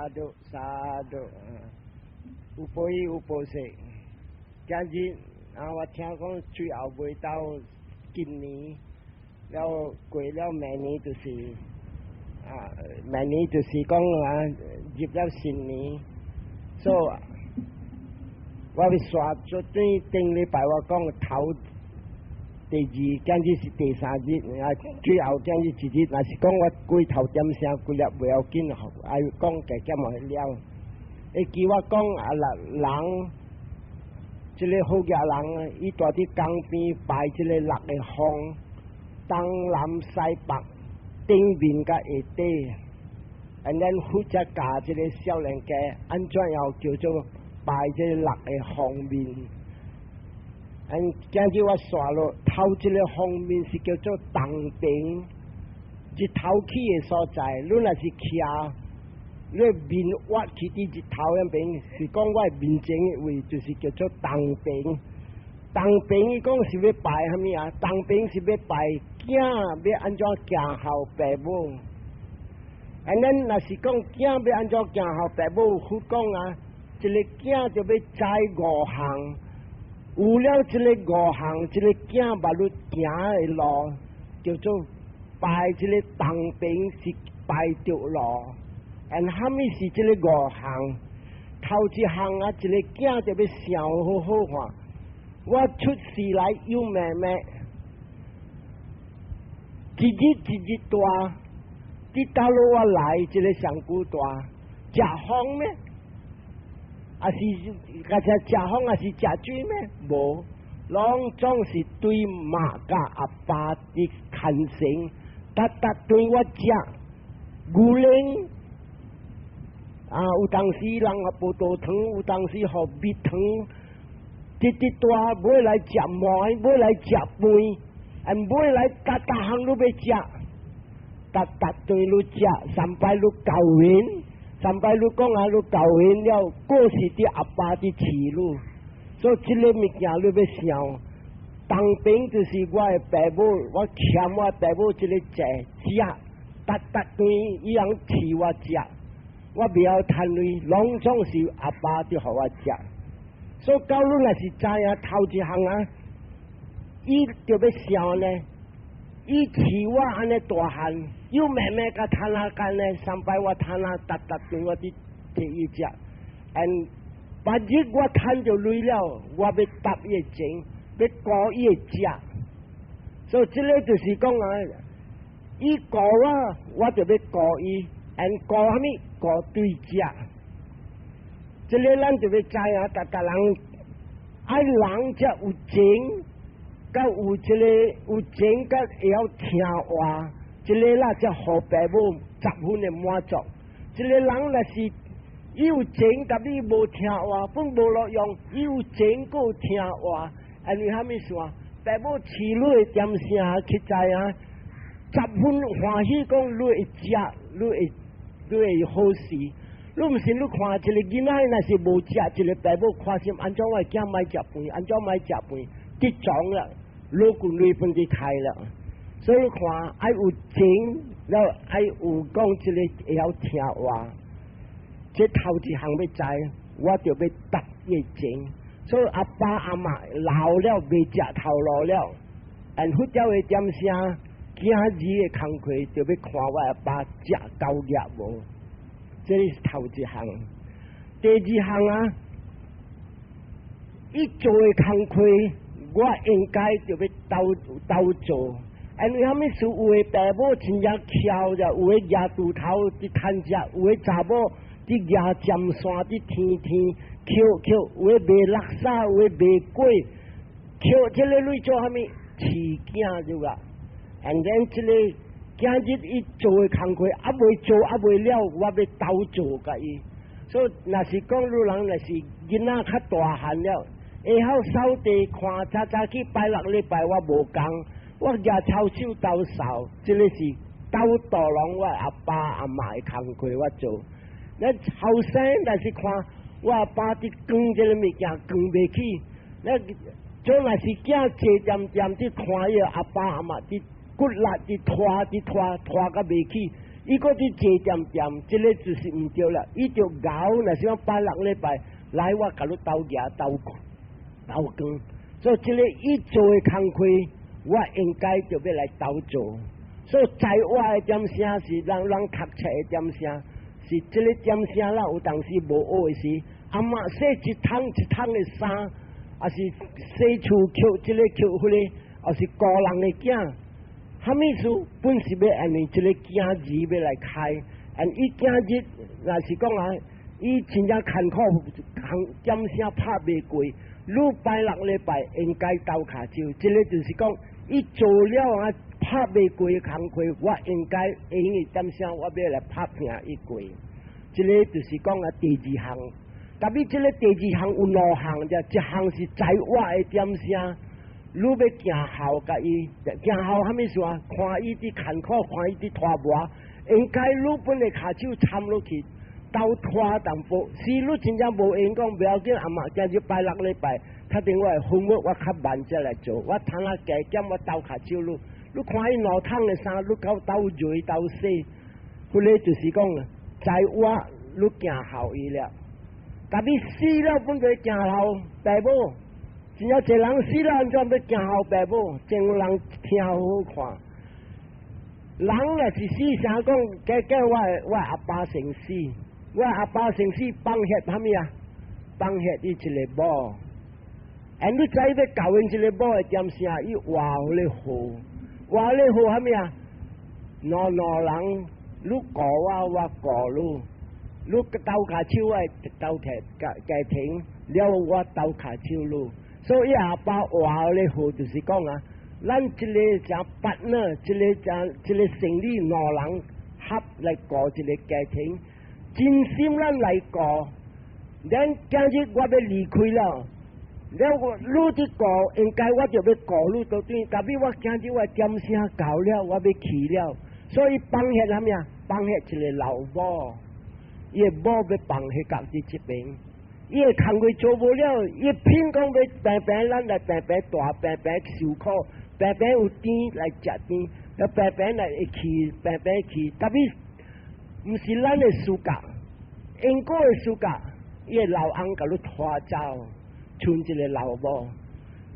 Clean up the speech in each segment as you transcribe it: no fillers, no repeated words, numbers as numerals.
Sadhu sadhu，有報應有報說。今日啊，我聽講最後尾到今年，了過了明年就是啊，明年就是講啊，入了新年，所以我欲煞做對頂禮拜我講頭第二，今日是第三日啊，最後今日一日，若是講我規頭點聲規粒袂要緊，愛講加減嘛了。會記我講啊，人，這个好額人，伊蹛佇江邊拜這个六个方，東南西北，頂面佮下底，and then 佛才教這个少年家按怎樣叫做拜這个六个方面。嗯，今日我煞落頭一个方面是叫做東平，日頭起的所在，你若是徛，你面挖去佇日頭彼邊，是講我面前的位，就是叫做東平。東平伊講是欲拜啥物啊？東平是欲拜囝欲按怎行孝爸母。And then 若是講囝欲按怎行孝爸母，佛講啊，一个囝就欲知五項。有了這个五項，這个囝捌你行的路，叫做拜這个東平是拜著路。And 啥物是這个五項？頭一項啊，一个囝就欲想好好看。我出世來有妹妹，一日一日大，佇佗落我來這个上久大，食風咩？抑是共食食風，抑是食水咩？無，攏總是對媽佮阿爸的牽繩，逐逐頓我食牛奶。啊，有當時人予葡萄糖，有當時予蜜糖，直直大尾來食糜，尾來食飯，啊尾來逐逐項攏欲食，逐逐頓攏食，三擺攏教員，三擺你講啊，你教員了，閣是佇阿爸佇飼你，所以這个物件你欲想，東平就是我的爸母，我欠我爸母這个債，食，逐逐頓伊人飼我食，我袂曉趁錢，攏總是阿爸佇予我食。所以到你若是知影頭一項啊，伊就欲想呢，伊飼我按呢大漢，又妹妹佮趁仔間呢，三擺我趁仔，逐逐頓我佇提伊食，and 別日我趁著錢了，我欲答伊的情，欲顧伊的食。所以這个就是講啊，伊顧我，我就欲顧伊，and 顧啥物？顧對食。這个咱就欲知影，逐逐人愛人才有情，佮有這个有情，佮會曉聽話，這个啦才予爸母十分的滿足。一个人若是伊有情，但伊無聽話，本無路用。伊有情，閣有聽話，因為啥物事啊？爸母飼你的點聲去知影，十分歡喜，講你會食，你會好勢。你毋信？你看一个囡仔，若是無食，一个爸母看心，按怎我的囝莫食飯，按怎莫食飯，得裝了，老骨雷分佇開了。所以看愛有情，了愛有講這个會曉聽話。這頭一項欲知，我就欲答伊情。所以阿爸阿媽老了袂食頭路了，and 佛教的點聲，囝兒的工課就欲看我阿爸食夠額無？這是頭一項。第二項啊，伊做的工課，我應該就欲鬥鬥做。因為啥物事？有的爸母真正巧者，有的舉鋤頭佇趁食，有的查某佇舉針線佇天天抾抾，有的賣垃圾，有的賣粿，抾這个錢做啥物？飼囝就啊。And then 這个今日伊做的工課猶未做，猶未了，我欲鬥做共伊。所以若是講汝人若是囡仔較大漢了，會曉掃地，看早早起拜六禮拜我無工，我舉抄手鬥掃，這个是鬥導攏我阿爸阿媽的工課我做。咱後生若是看我阿爸佇扛這个物件扛袂起，咱做若是囝坐恬恬佇看伊阿爸阿媽佇骨力佇拖佇拖拖甲袂起，伊閣佇坐恬恬，這个就是毋對啦。伊著𠢕，若是講拜六禮拜來，我共你鬥蜈鬥鬥光。所以這个伊做的工課，我應該就欲來鬥做。所以在我的點聲是人人讀冊的點聲，是這个點聲啦。有當時無學的時，阿嬤洗一桶一桶的衫，抑是洗厝抾這个抾彼个，抑是顧人的囝。啥物事本是欲按呢這个囝兒欲來開，and 伊囝兒若是講啊，伊真正艱苦，點聲拍袂過，你拜六禮拜應該鬥跤手，這个就是講伊做了啊，拍袂過的工課，我應該會用點聲，我欲來拍拼伊過。這个就是講啊，第二項，特別這个第二項有兩項，就一項是在我的點聲。你欲行孝共伊，行孝啥物事啊？看伊佇艱苦，看伊佇拖磨，應該你本的跤手參落去，鬥拖淡薄。是你真正無閒講，無要緊，阿嬤今日拜六禮拜，較定我會分我我較慢才來做，我趁啊加減我鬥跤手你，你看伊兩桶的衫，你夠鬥揉鬥洗，彼个就是講，在我你行孝伊了。特別死了本就行孝爸母。真正濟人死了，按怎欲行孝爸母？真有人聽好好看。人若是死，啥講？加加我阿爸先死，我阿爸先死放血啥物啊？放血伊一个某。And 你知欲教𪜶一個某會點啥？伊畫彼個號，畫彼個號啥物啊？兩兩人，你顧我，我顧你。你鬥跤手，我鬥家家庭，了我鬥跤手你。所以阿爸畫彼個號就是講啊，咱這个正 partner，這个正這个生理兩人合來顧一個家庭，真心咱來顧。咱今日我欲離開了，了我你佇顧，應該我就欲顧你到底。特別我今日我點聲到了，我欲去了，所以放下啥物啊？放下一个老某，伊的某欲放彼家佇這邊。伊的工課做無了，伊偏講欲平平咱來平平大，平平受苦，平平有甜來食甜，了平平來會去，平平去。特別毋是咱的暑假，英國的暑假，伊的老翁共你拖走，剩一个老某。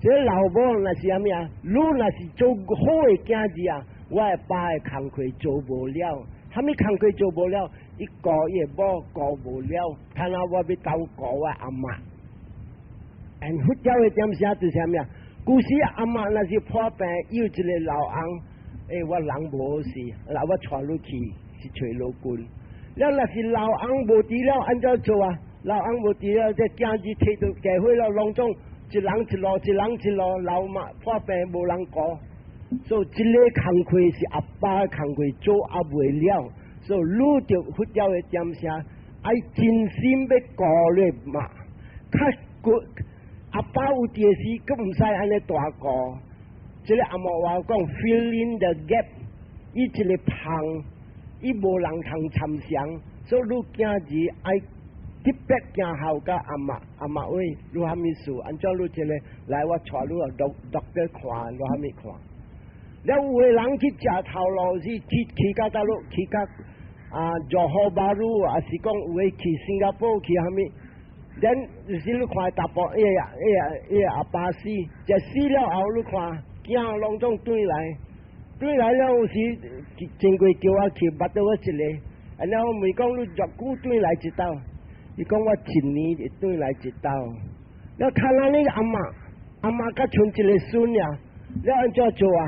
這个老某若是啥物啊？你若是做好的囝兒啊，我的爸的工課做無了，啥物工課做無了？伊顧伊的某顧無了，看下我欲鬥顧我阿嬤。And 佛教的點聲就是啥物啊？古時阿嬤若是破病，有一个老翁，欸，我人無事，那我帶你去去揣老君。了若是老翁無佇了，按怎做啊？老翁無佇了，這囝兒提到嫁伙了，攏總一人一路，一人一路，老媽破病無人顧，所以這个工課是阿爸工課做猶未了。所以愈著佛教的點聲，愛真心欲顧咧嘛。較過阿爸有佇時，閣毋使按呢大顧。這个紅毛話講 fill in the gap，伊一个芳，伊無人通參詳，所以汝囝兒愛特別行孝佮阿嬤，阿嬤喂，你啥物事？按怎你這个來我帶你去 doctor 看，你啥物看？了有的人去食頭路是去去到佗落去到啊，Johor Bahru，抑是講有的去新加坡去啥物？咱就是你看查埔，伊個伊個伊個阿爸死，這死了後你看，囝攏總轉來，轉來了有時真過叫我去，捌著我一个，然後問講你偌久轉來一擺？伊講我一年會轉來一擺。了看咱那個阿嬤，阿嬤閣剩一个孫爾，了按怎做啊？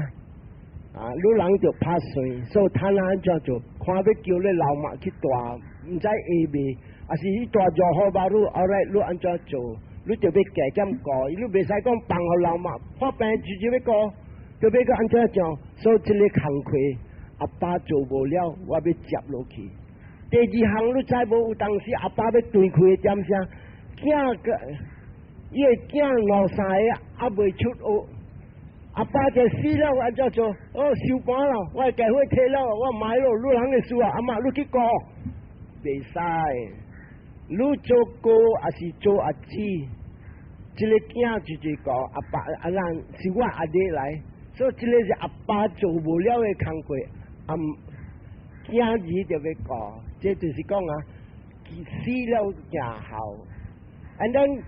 啊，你人就拍算，所以他那按怎做？看欲叫你老媽去蹛，毋知會袂？抑是去蹛 Johor Bahru，後來你按怎做？你就欲加減顧，你袂使講放予老媽破病直接欲顧，就欲閣按怎講？所以這个工課阿爸做無了，我欲接落去。第二項你知無？有當時阿爸欲斷氣的點聲，囝個伊的囝兩三个猶未出學。阿爸就死了，按怎做？哦，收盤了，我的家伙提了，我埋了，你人的事啊，阿嬤你去顧，袂使。你做哥抑是做阿姊，這个囝就是顧阿爸阿咱是我阿弟來，所以這个是阿爸做無了的工課，阿囝兒就欲顧，這就是講啊，死了行孝。And then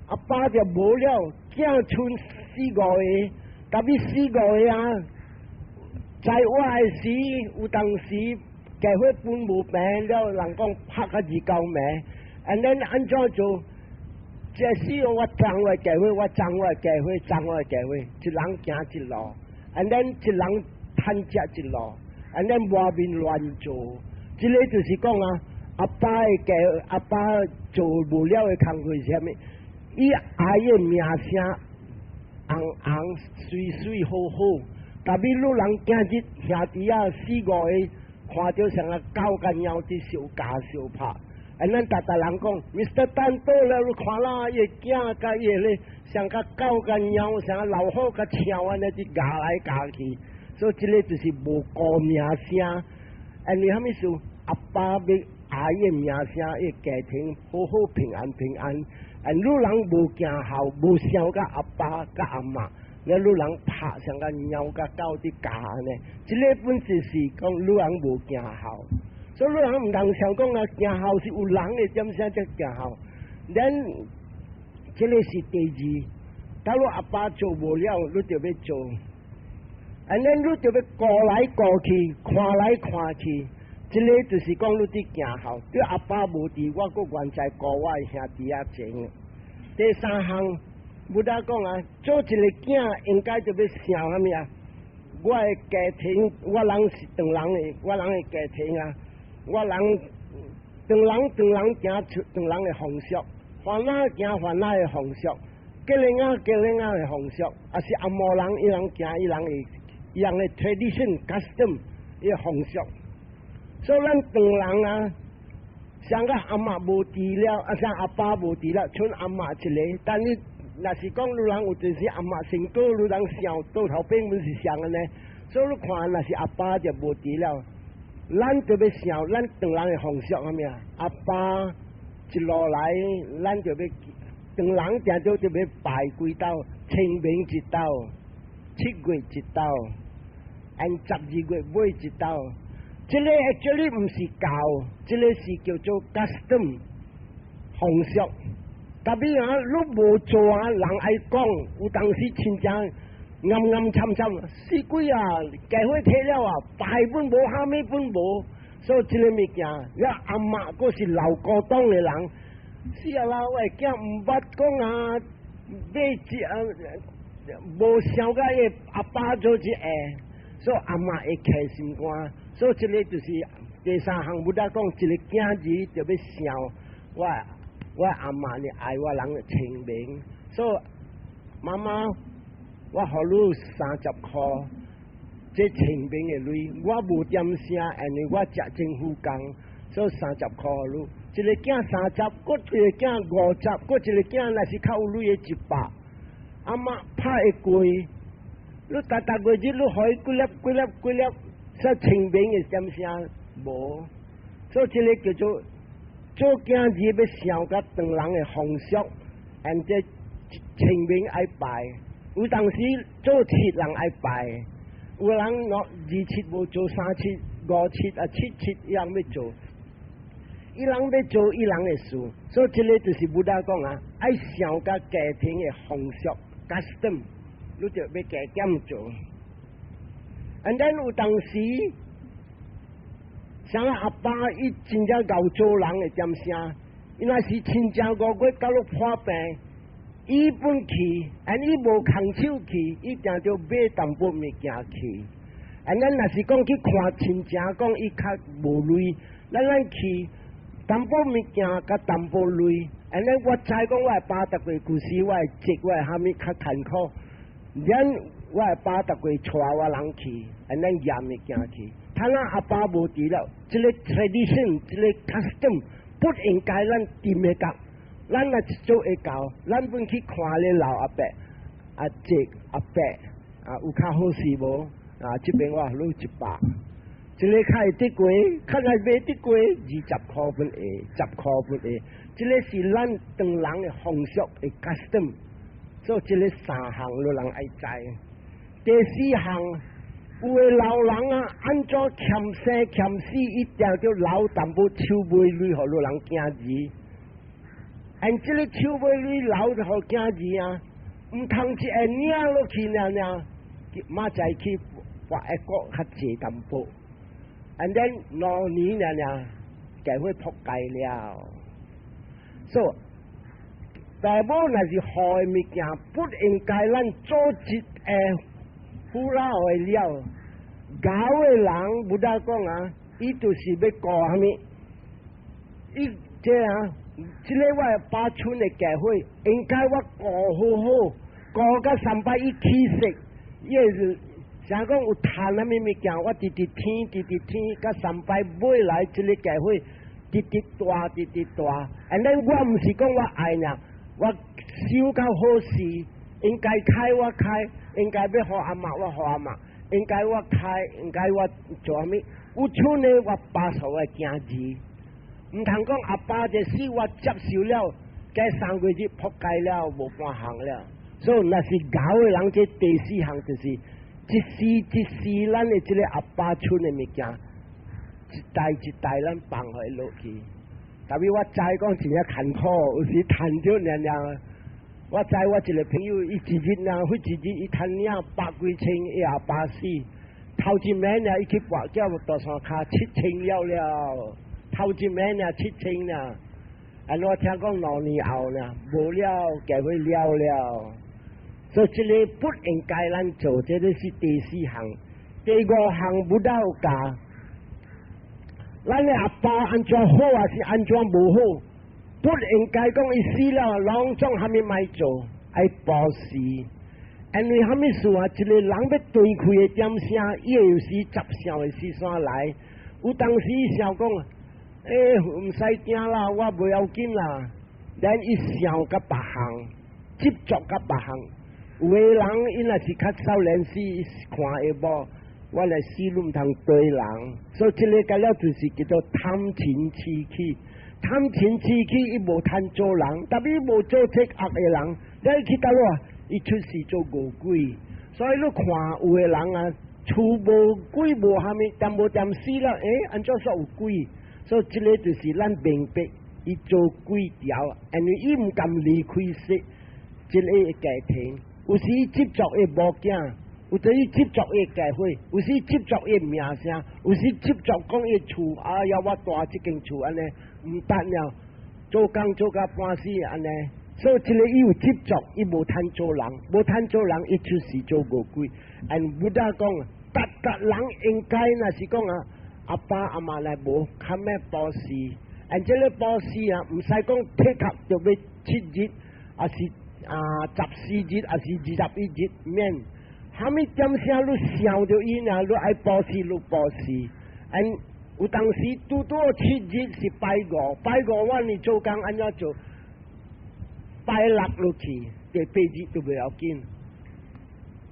阿爸就無了，囝賰四五個，特別四五個啊，在我的時有當時家伙本無平了，人講拍較二九暝，and then 按怎做？這時我爭我家伙，我爭我家伙，爭我家伙，一人行一路，and then 一人趁食一路，and then 外面亂做，這個就是講啊，阿爸的家阿爸做無了的工課是啥物？伊愛的名聲紅紅媠媠好好，特別汝人今日兄弟仔四五個看著像個狗共貓佇相咬相拍。啊，咱逐逐人講，Mr. 丹倒了，你看啦，伊囝佮伊咧，像個狗共貓，像個老虎共象按呢，佇咬來咬去，所以這個就是無顧名聲。因為啥物事？阿爸欲愛的名聲，伊家庭好好平安平安。啊，汝人無行孝，無想佮阿爸佮阿嬤，你汝人拍像個貓佮狗佇咬呢？這個本就是講汝人無行孝。所以汝人毋通想講啊，行孝是有人的點聲才行孝。咱這個是第二，假如阿爸做無了，你就欲做。And then 你就欲顧來顧去，看來看去，這個就是講你佇行孝。對阿爸無佇，我閣願在顧我的兄弟仔情。第三項，Buddha 講啊，做一個囝應該就欲想啥物啊？我的家庭，我人是唐人的，我人的家庭啊。我人唐人唐人行出唐人的風俗，番仔行番仔的風俗，吉隆仔吉隆仔的風俗，抑是紅毛人伊人行伊人的伊人的 tradition custom 伊風俗。所以咱唐人啊，像個阿嬤無佇了，啊像阿爸無佇了，賰阿嬤一個。但你若是講汝人有陣時阿嬤身高，汝人想倒頭邊阮是像按呢，所以你看若是阿爸就無佇了。咱就欲想咱唐人的風俗啥物啊？阿爸一路來，咱就欲唐人定做就欲拜幾晝，清明一晝，七月一晝，and 12月尾一晝。這個 actually 毋是教，這個是叫做 custom 風俗。特別啊，你無做啊，人愛講，有當時親像暗暗參參，死鬼啊！家伙提了啊，拜本無，蝦米本無，所以這個物件，你阿嬤閣是老古董的人，死啊啦！我的囝毋捌講啊，買一啊，無想甲伊阿爸做一下，所以阿嬤會徛心肝。所以這個就是第三項，Buddha 講，一個囝兒就欲想我我阿嬤呢愛我人的清明，所以媽媽，我予你30箍，這清明的鐳，我無點聲，因為我食政府工，所以三十箍予你。一個囝三十，閣一個囝50，閣一個囝若是較有鐳的100。阿嬤拍會過，你逐逐月日你予伊幾粒幾粒幾粒，說清明的點聲無，所以這個叫做做囝兒欲想佮唐人的風俗，and 這清明愛拜。有當時做七人愛拜，有人我二七無做三七、五七啊七七，伊人欲做，伊人欲做伊人的事，所以這個就是 Buddha 講啊，愛想佮家庭的風俗 custom，你就欲加減做。And then 有當時，像阿爸伊真正𠢕做人的點聲，伊若是親像5月甲你破病。伊本去，and 伊無空手去，伊定著買淡薄物件去。啊，咱若是講去看親情，講伊較無鐳，咱去淡薄物件佮淡薄鐳。And 我知講我的爸逐個舊時我的侄我的蝦米較艱苦，咱我的爸逐個帶我人去，and 咱挾物件去。他若阿爸無佇了，這個 tradition，這個 custom 不應該咱掂會到。咱若做會到，咱本去看咧老阿伯、阿叔、阿伯啊，有較好勢無？啊，這邊我予你100，這個較會得過，較來袂得過，20箍本會，10箍本會。這個是咱唐人的風俗的 custom，所以這個三項汝人愛知。第四項，有的老人啊，按怎欠生欠死，一定著留淡薄手尾鐳予予人囝兒。按這個手尾鐳留予囝兒啊，毋通一下領落去爾爾，明仔去跋會閣較濟淡薄。And then 2年爾爾，就會仆街了。So 爸母若是好的物件，不應該咱做一個腐老的了。𠢕的人 Buddha 講啊，伊就是欲顧啥物？伊這啊，這个我爸賰的家伙，應該我顧好好，顧甲三擺伊起勢，伊會啥講有趁啥物物件，我直直添，直直添，甲三擺買來這个家伙，直直大，直直大。And then 我毋是講我愛爾，我收較好勢，應該開我開，應該欲予阿嬤我予阿嬤。應該我開，應該我做啥物？有賰的我爸予我囝兒，毋通講阿爸這死我接受了，過3個月就仆街了，無半項了。所以若是𠢕的人，這第四項就是一時一時，咱的這个阿爸賰的物件，一代一代咱放予伊落去。特別我知講真正艱苦，有時趁著爾爾。我知我一個朋友，伊一日啊，彼一日伊趁領百幾千，伊阿爸死，頭一暝爾伊去跋筊大山跤七千了了，頭一暝爾七千爾。啊，我聽講2年後呢，無了，家伙了了。所以這个不應該咱做，這个是第四項。第五項 Buddha 有教，咱的阿爸按怎好還是按怎無好？不應該講伊死了，攏總啥物莫做，愛布施。因為啥物事啊？一個人欲斷氣的點聲，伊會有時雜想會時煞來。有當時想講，欸，毋使驚啦，我無要緊啦。咱伊想佮別項，執著佮別項。有的人伊若是較少年時，看會無，我來死攏毋通對人。所以這个個了就是叫做貪嗔癡起。貪嗔癡起，伊無通做人，特別無做這惡的人，你去佗落，伊出世做餓鬼。所以你看有的人啊，厝無鬼無蝦米，淡無淡死了，欸，按怎說有鬼？所以這个就是咱明白，伊做鬼條，因為伊毋甘離開世這个家庭。有時執著伊某囝，有時執著伊家伙，有時執著伊名聲，有時執著講伊厝，哎呀，我蹛這間厝按呢，毋得了，做工做甲半死按呢。所以這个伊有執著，伊無通做人，無通做人，伊出世做餓鬼。And Buddha 講，逐逐人應該若是講啊，阿爸阿媽來無，較欲布施。And 這个布施啊，毋使講體合就欲7日，抑是啊14日，抑是21日免。蝦米點聲你想著伊爾，你愛布施你布施。And 有當時拄拄七日是拜五，拜五我呢做工按怎做？拜六落去，第八日就袂要緊。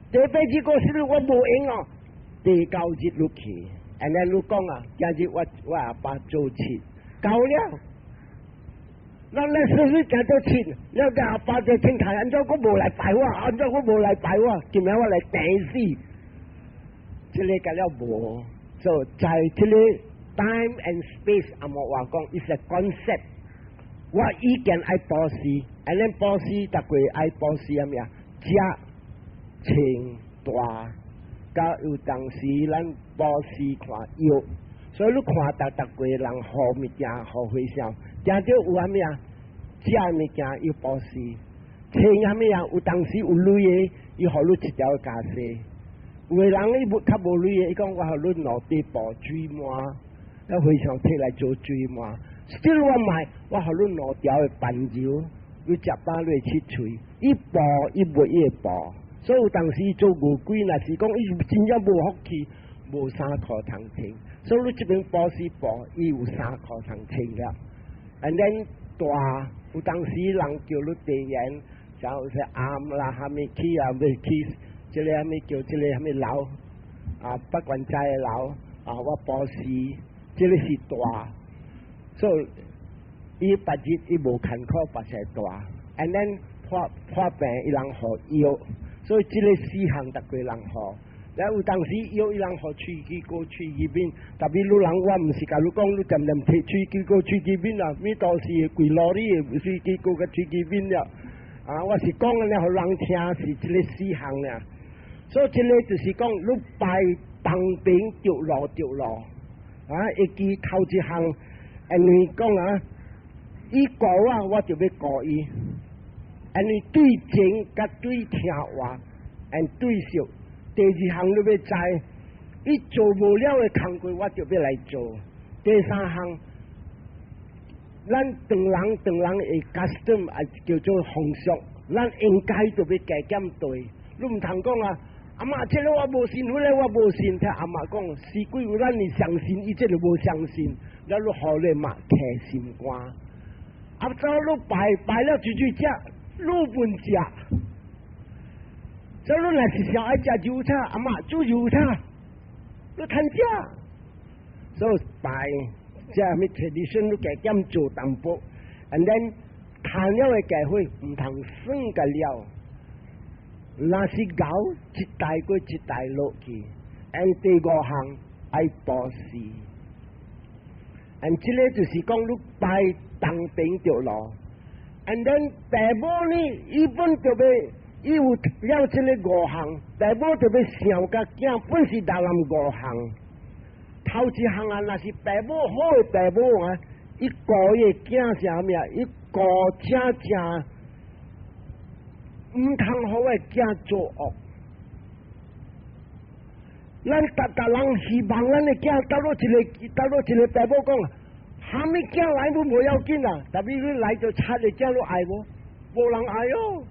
第八日過時我無閒哦，第九日落去，按呢你講啊，今日我阿爸做七，夠了。咱咱時時行做七，了個阿爸就聽台，按怎閣無來拜我，按怎閣無來拜我，今日我來病死，這个個了無，所以在這个 time and space 阿莫話講，is a concept。我意見愛布施，按呢布施，逐個愛布施啥物啊？食、穿、蹛，佮有當時咱布施看藥，所以你看逐逐個人予物件予和尚，定著有啥物啊？食物件伊布施，穿啥物啊？有當時有鐳的，伊予你一條袈裟。有的人伊無較無鐳的，伊講我予你兩塊布水蟎，啊和尚提來做水蟎。Still 我買，我予你兩條的飯油，你食飽你會拭喙。伊布伊袂伊會布，所以有當時做餓鬼，若是講伊真正無福氣，無衫褲通穿。所以你這邊布施布，伊有衫褲通穿了。And then 蹛有當時人叫你地緣，就是暗啦，蝦米去啊，欲去，這个蝦米叫這个蝦米樓啊，不管在的樓啊，我布施，這个是蹛。所以伊別日伊無艱苦，別是蹛。And then 破破病伊人予藥，所以這个四項逐個人予。了有當時有伊人予喙齒膏喙齒面，特別你人我毋是共你講，你恬恬提喙齒膏喙齒面啊，咪到時規羅里的喙齒膏佮喙齒面了。啊，我是講按呢，予人聽是這个四項爾。所以這个就是講，你拜當兵著路著路，啊，會記頭一項，因為講啊，伊顧我，我就欲顧伊。因為對情佮對聽話，and 對惜。第二項你欲知，伊做無了的工課，我就欲來做。第三項，咱唐人唐人的 custom 啊叫做風俗，咱應該就欲加減對。你毋通講啊，阿嬤，這个我無信，彼个我無信。聽阿嬤講，死鬼有咱是相信，伊這个無相信，了你予你嘛提心肝。啊，走你拜拜了煮煮食，你分食。所以你若是想愛食油炒，阿嬤煮油炒，你趁食。所以拜這啥物 tradition 你加減做淡薄，and then 趁了的機會毋通耍個了。若是𠢕一代過一代落去，and 第五項愛布施，and 這个就是講你拜當兵著路，and then 爸母呢，伊本就欲。伊有了這个五項，爸母就欲想共囝，本是大人五項。頭一項啊，若是爸母好的爸母啊，伊顧伊的囝啥物啊？伊顧正正，毋通予我的囝做惡。咱逐逐人希望咱的囝到落一个，到落一个爸母講，啥物囝來都無要緊啦，特別你來做賊的囝，你愛無？無人愛哦。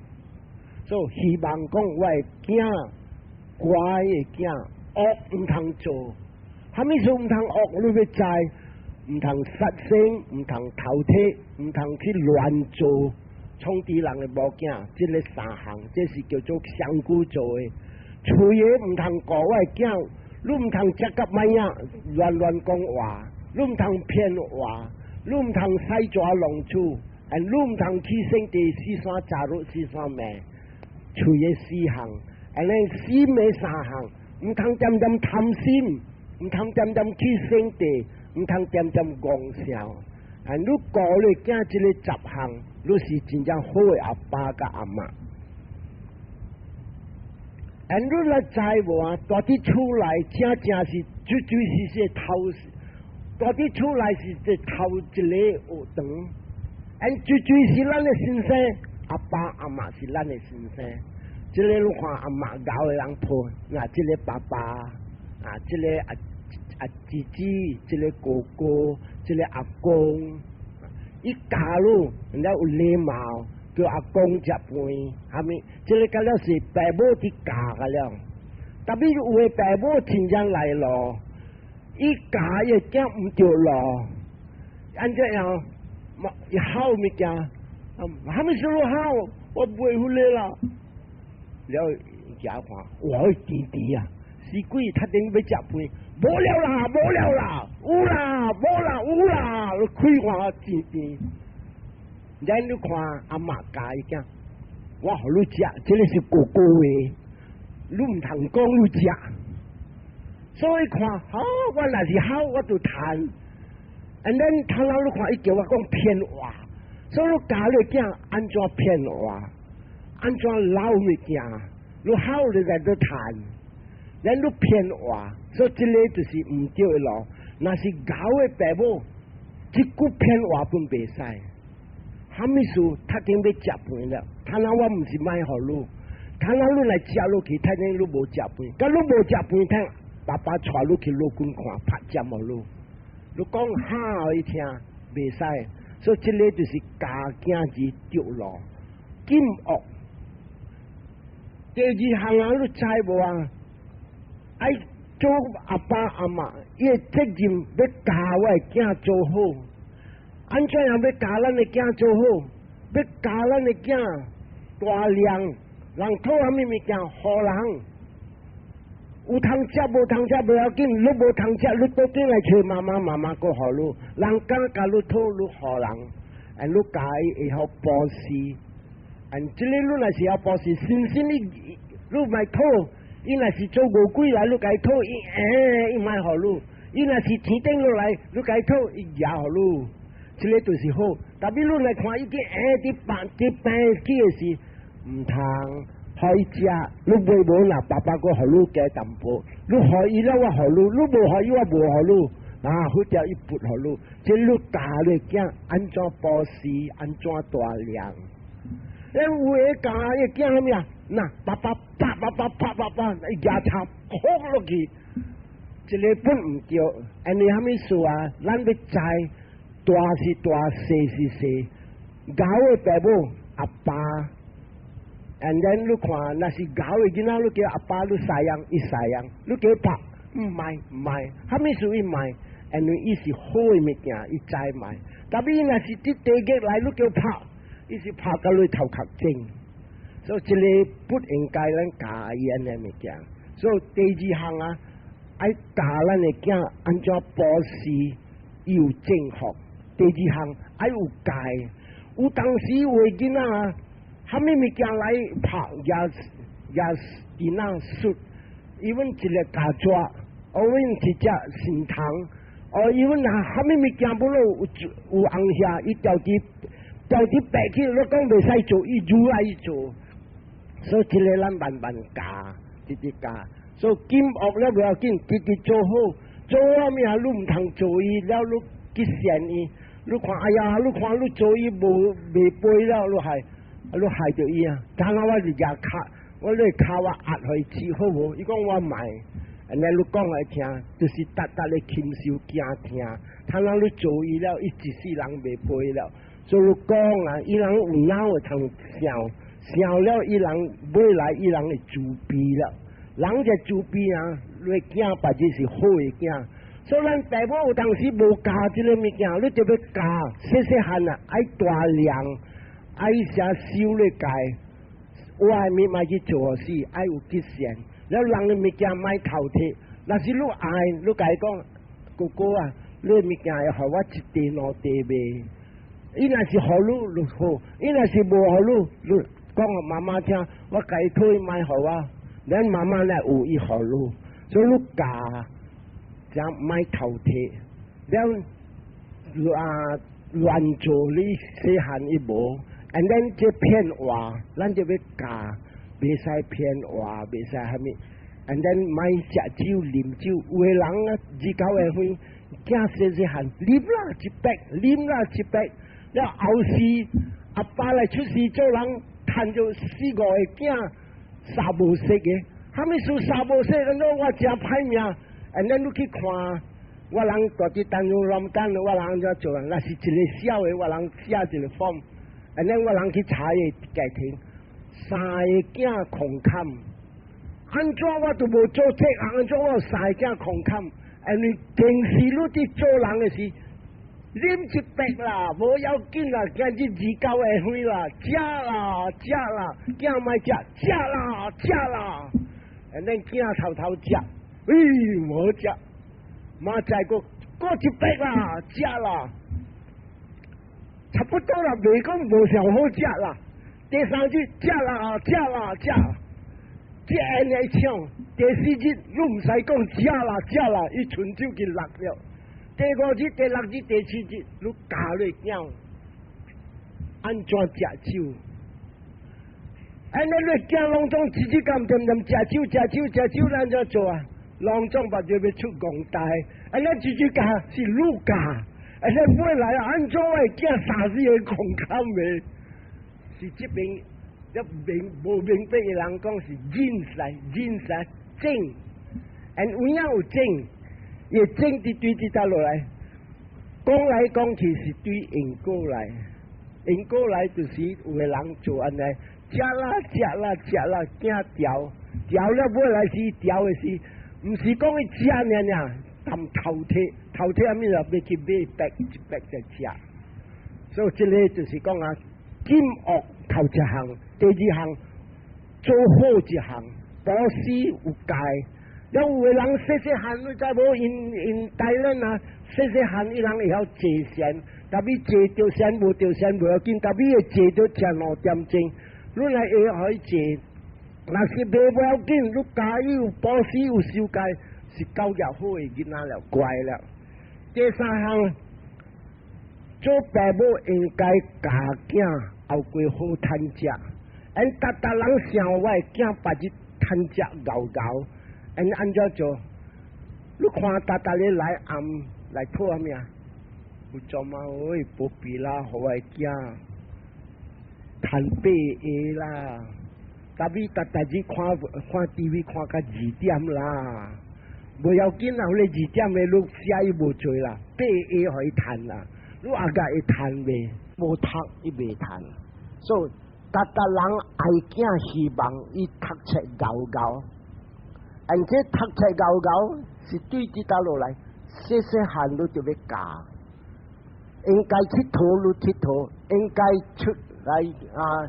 所以希望講我的囝乖的囝，惡毋通做，啥物事毋通惡，你欲知，毋通殺生，毋通偷提，毋通去亂做，創治人的物件，這个三項，這是叫做上古做的。喙的毋通顧我的囝，你毋通食甲歹仔，亂亂講話，你毋通騙話，你毋通使蛇弄鼠，你毋通起性地四山雜入四山命。喙的四項，按呢心的三項，毋通恬恬貪心，毋通恬恬起性地，毋通恬恬戇笑。啊，你顧你囝這个十項，你是真正好的阿爸佮阿嬤。啊，你若知無啊？蹛佇厝內正正是最最是說頭，蹛佇厝內是這頭一个學堂。啊，最最是咱的先生，阿爸阿嬤是咱的先生。這个你看阿嬤𠢕的人抱，嗱，這个爸爸啊，這个阿阿姊姊，這个哥哥，這个阿公，伊教你，人家有禮貌，叫阿公食飯，啥物？這个敢若是爸母佇教個了。特別有的爸母真正來咯，伊教伊的囝毋著路，按怎樣？伊吼物件，啥物事你吼，我袂曉咧啦。了伊看，哇，甜甜啊！死鬼，他頂欲食飯，無了啦，無了啦，有啦，無啦，有啦，你開看甜甜。咱你看阿嬤教伊囝，我予你食，這个是哥哥的，你毋通講你食。所以看，好，我若是好，我就趁。And then 頭腦你看，伊叫我講騙話，所以你教你囝按怎騙話，按怎撈物件，你好你來做趁，咱你騙話，所以這个就是毋對的路。若是𠢕的爸母，一句騙話攏袂使。啥物事，他頂欲食飯了，他那我毋是莫予你，他那你來食落去，他頂你無食飯，佮你無食飯，聽爸爸帶你去老君看，拍針予你，你講哈伊聽，袂使，所以這个就是教囝兒著路，禁惡。第二項啊，你知無啊？愛做阿爸阿嬤，伊的責任欲教我的囝做好。按怎樣欲教咱的囝做好？欲教咱的囝大量，人討啥物物件，予人有通食無通食無要緊，你無通食，你倒轉來揣媽媽，媽媽閣予你。人敢共你討，你予人，啊，你教伊會曉布施。啊，這个你若是曉布施，信心你你莫討，伊若是做餓鬼來，你共伊討，伊欸，伊莫予你；伊若是天頂落來，你共伊討，伊也予你。這个就是好。特別你來看伊啲欸佇病佇病起的時，毋通予伊食，你袂無若爸爸閣予你加淡薄，你予伊了我予你，你無予伊我無予你。啊，好條伊撥予你，這你教你囝按怎布施，按怎大量。欸，有的教伊囝啥物啊？嗱，爸爸啪啪啪啪啪啪，伊牙插哭落去，這个本毋對。因為啥物事啊？咱欲知大是大，細是細。𠢕的爸母阿爸，and then 你看，若是𠢕的囡仔，你叫阿爸你sayang，伊 sayang，你叫伊拍，毋愛毋愛，啥物事伊毋愛，因為伊是好的物件，伊知毋愛。特別伊若是佇地獄來，你叫拍，伊是拍甲你頭殼整。所以這个不應該咱教伊按呢物件。所以第二項啊，愛教咱的囝按怎布施，伊有正福。第二項愛有戒，有當時有的囡仔啊，啥物物件來拍也也囡仔術，even 一个膠紙，或阮一隻神童，哦，even 啥物物件不落有有紅遐，伊調佇調佇白去，你講袂使做，伊愈愛做。所以這个咱慢慢教，直直教。所以禁惡了無要緊，直直做好，做好物啊，你毋通做伊了，你去嫌伊。你看，哎呀，你看你做伊無袂飛了，你害，你害著伊啊！剛剛我是舉跤，我你跤我壓予伊治好無？伊講我莫，按呢你講來聽，就是逐逐咧禽獸驚聽。倘若你做伊了，伊一世人袂飛了。所以你講啊，伊人有腦會通想，想了伊人未來伊人會自卑了。人這自卑啊，你囝別日是好的囝。所以咱爸母有當時無教這个物件，你就欲教。細細漢啊，愛大量，愛寫修咧戒，壞物莫去做事，愛有極限。了人的物件莫偷摕，若是你愛，你共伊講，哥哥啊，你的物件會予我一塊兩塊袂？伊若是予你，就好；伊若是無予你，你講予媽媽聽，我共伊討伊莫予我，咱媽媽來有伊予你，所以你教。才莫偷摕，了啊亂做你細漢伊無，and then 這騙話，咱就欲教，袂使騙話，袂使蝦米，and then 莫食酒啉酒，有的人啊，二九月份，囝細細漢啉啦一杯，啉啦一杯，了後世阿爸來出世做人，趁著四五個囝，三無色的，蝦米事三無色？按怎我誠歹命？And then 你去看，我人住佇丹绒南丹，我人按怎做？若是一个小的，我人寫一個 form。And then 我人去查伊家庭，三個囝空坎，按怎我都無做這，按怎我有三個囝空坎？因為平時你佇做人的時，啉一杯啦，無要緊啦，今日二九下歲啦，食啦食啦，囝莫食，食啦食啦，and then 囝偷偷食。咦，無食，嘛再閣閣一杯啦，食啦，差不多啦，袂講無上好食啦。第三日食啦，食啦，食，這按呢唱。第四日你毋使講食啦，食啦，伊伸手去落了。第五日、第六日、第七日，你教你囝按怎食酒？按呢你囝攏總一日咁恬恬食酒、食酒、食酒，按怎做啊？攏總目睭欲出戇呆，按呢一日教是你教，按呢未來按怎會囝三四个空坎的？是這邊一明無明白的人講是認識認識證，and 有影有證，伊證佇對佇倒落來，講來講去是對因果來，因果來就是有的人做按呢，食啦食啦食啦，驚調調了尾來是調的是。毋是講伊食爾爾，含偷摕偷摕啥物啊？欲去買白一白就食。所以這个就是講啊，禁惡頭一項，第二項做好一項，布施有戒。了有的人細細漢，你知無？𪜶𪜶台灣啊，細細漢伊人會曉坐禪，特別坐著禪無著禪無要緊，特別會坐到正兩點鐘，你來會可以坐。若是袂無要緊，你教伊有布施有修戒，是教育好的囡仔了，乖了。第三項，做爸母應該教囝後過好趁食，𪜶逐逐人想我的囝別日趁食𠢕𠢕，𪜶按怎做？你看逐逐日來暗來討啥物啊？有做嘛？喂，保庇啦，予我的囝趁八個啦。特別逐逐日看看 TV 看到2點啦，無要緊啦，彼個2點的你寫伊無做啦，八個予伊趁啦，你阿個會趁袂？無讀伊袂趁，所以逐逐人愛囝希望伊讀冊𠢕𠢕，而且讀冊𠢕𠢕是對佇倒落來，細細漢你就欲教，應該𨑨迌你𨑨迌，應該出來啊。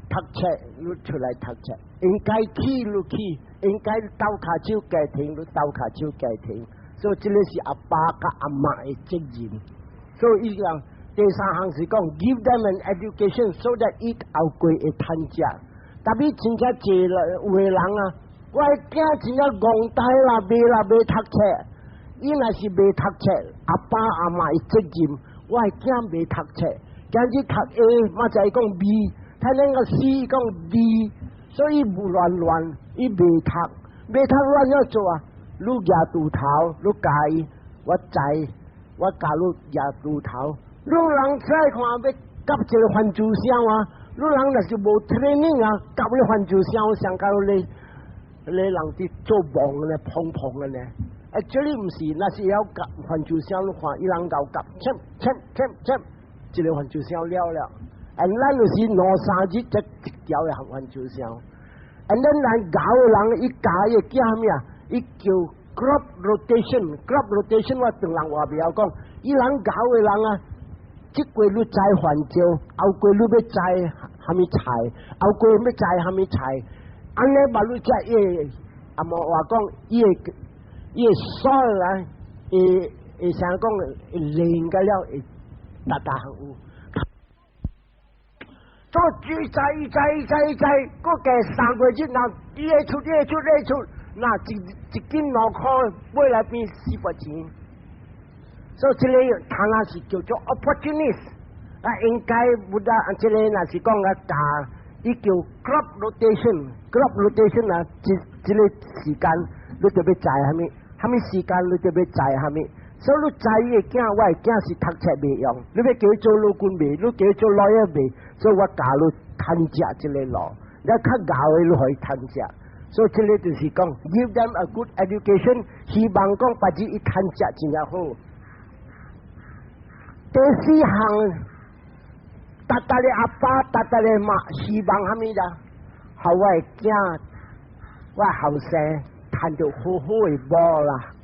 讀冊你出來讀冊，應該去你去，應該鬥跤手家庭你鬥跤手家庭，所以這個是阿爸佮阿媽的責任。所以伊講第三項是講 give them an education so that 伊後過會趁食。特別真正濟有的人啊，我的囝真正戇呆啦，袂啦袂讀冊。伊若是袂讀冊，阿爸阿媽的責任，我的囝袂讀冊，今日讀 A，明仔載講 B。他那個 C 講 D，所以無亂亂，伊袂讀，袂讀亂怎做啊？你舉鋤頭，你教伊，我知，我教你舉鋤頭。你人出來看欲挾一個番薯箱啊！你人若是無 training 啊，挾咧番薯箱上到咧咧人佇做夢咧，砰砰的呢。這裡毋是，若是曉挾番薯箱，你看伊人𠢕挾，切切切切，一個番薯箱了了。啊，咱就是兩三日才一條的番薯箱。啊，咱人𠢕的人，伊教伊的囝啥物啊？伊叫 crop rotation，crop rotation 我唐人話袂曉講，伊人𠢕的人啊，這季你栽番椒，後季你欲栽啥物菜，後季欲栽啥物菜，按呢把你才伊阿無話講，伊的 soil 啊，會會啥講會練個了會逐逐項有。做煮栽栽栽栽，閣加3個月，若伊會出，伊會出，伊會出，那一一斤2塊，買來變四百錢。所以這個他那是叫做 opportunist，啊，應該不得，這個若是講啊教，伊叫 crop rotation，crop rotation 啊，這這個時間你就欲栽啥物，啥物時間你就欲栽啥物。所以你知伊的囝，我的囝是讀冊袂用，你欲叫伊做陸軍袂，你叫伊做 lawyer 袂，所以我教你趁食這個路，你較𠢕的你予伊趁食。所以這個就是講，give them a good education，希望講別日伊趁食真正好。第四項，逐逐个阿爸，逐逐个媽，希望啥物啦？予我的囝，我後生趁著好好的某啦。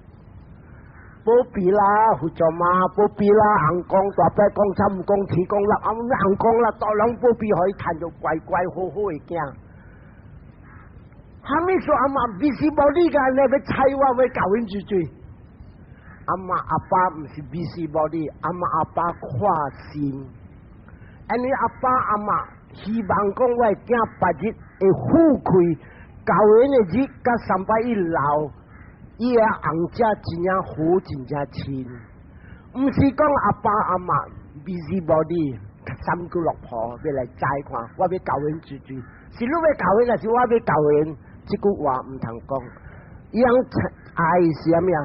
保庇啦，佛祖媽保庇啦，尪公大伯公、三公、四公啦，啊，尪公啦，大人保庇，予伊趁著乖乖好好的囝。啥物說阿媽 busybody 㗎，你欲睬我，欲教𪜶煮水。阿媽阿爸毋是 busybody，阿媽阿爸看心。因為阿爸阿媽希望講我的囝別日會富貴，教緣的日佮三擺伊老。伊的翁仔真正好，真正親，毋是講阿爸阿媽 busybody 三姑六婆欲來摘看，我欲教𪜶煮水，是你欲教𪜶，還是我欲教𪜶？這句話毋通講。伊人愛是啥物啊？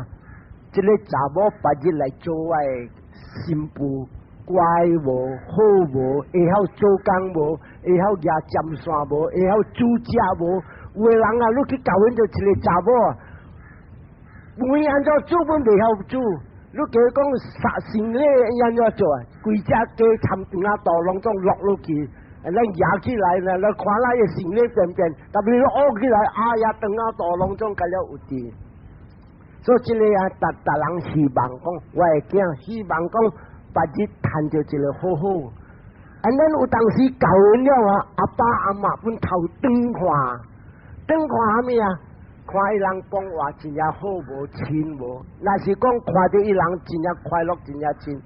這個查某別日來做我的新婦，乖無好無，會曉做工無，會曉舉針線無，會曉煮食無？有的人啊，你去教𪜶就一個查某啊。問伊按怎煮，阮袂曉煮。你叫伊講殺生咧，伊按怎做啊？規隻雞參腸仔肚攏總落落去，咱舉起來咧，咱看咱的生理便便，特別你嘔起來，哎呀，腸仔肚攏總共了有佇。所以這個啊，逐逐人希望講，我的囝希望講，別日趁著一個好好。啊，咱有當時教𪜶了啊，阿爸阿媽阮頭轉看，轉看啥物啊？看伊人講話真正好無親無，若是講看著伊人真正快樂，真正親，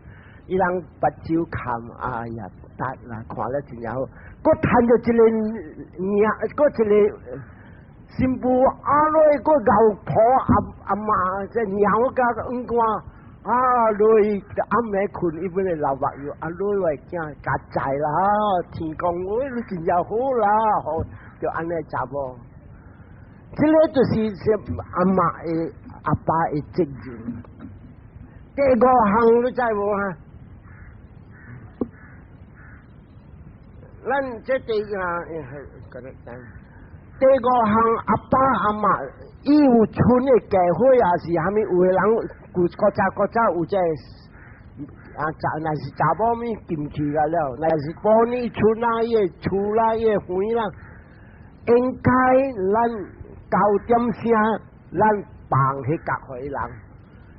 伊人目睭含，哎呀，得啦，看了真正好。閣趁著一個領，閣一個。新婦阿來個老婆阿阿媽這娘家五官啊，來暗暝睏，伊本來流目藥，啊來我囝夾在啦，天公喂，你真正好啦，好就按呢查某。這個就是說阿媽的阿爸的責任。第五項你知無哈？咱這第啊，第五項阿爸阿媽伊有剩的家伙，也是蝦米？有的人舊古早古早有這個啊，查若是查某物禁去啊了，若是埔呢厝啦，伊的厝啦，伊的園啦，應該咱九點聲，咱放彼角予伊人。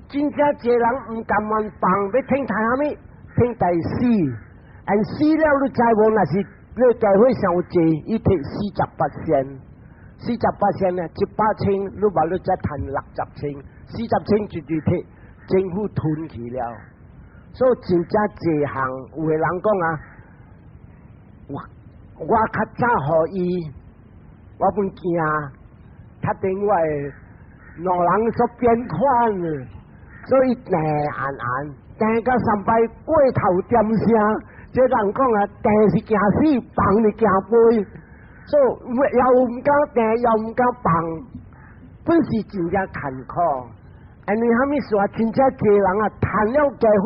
真正濟人毋甘願放，欲聽待蝦米？聽待死，and 死了你知無？若是你家伙傷濟，伊提48仙，四十八仙呢，100千，你話你才趁60千，四十千就就提政府吞去了。所以真正濟項，有的人講啊，我我較早予伊，我本驚，確定我會兩人所變款的，所以訂按按訂到三擺過頭點聲，這人講啊，訂是驚死，放是驚飛，所以又毋敢訂，又毋敢放，本是真正艱苦。因為蝦米事啊？真正濟人啊，趁了家伙，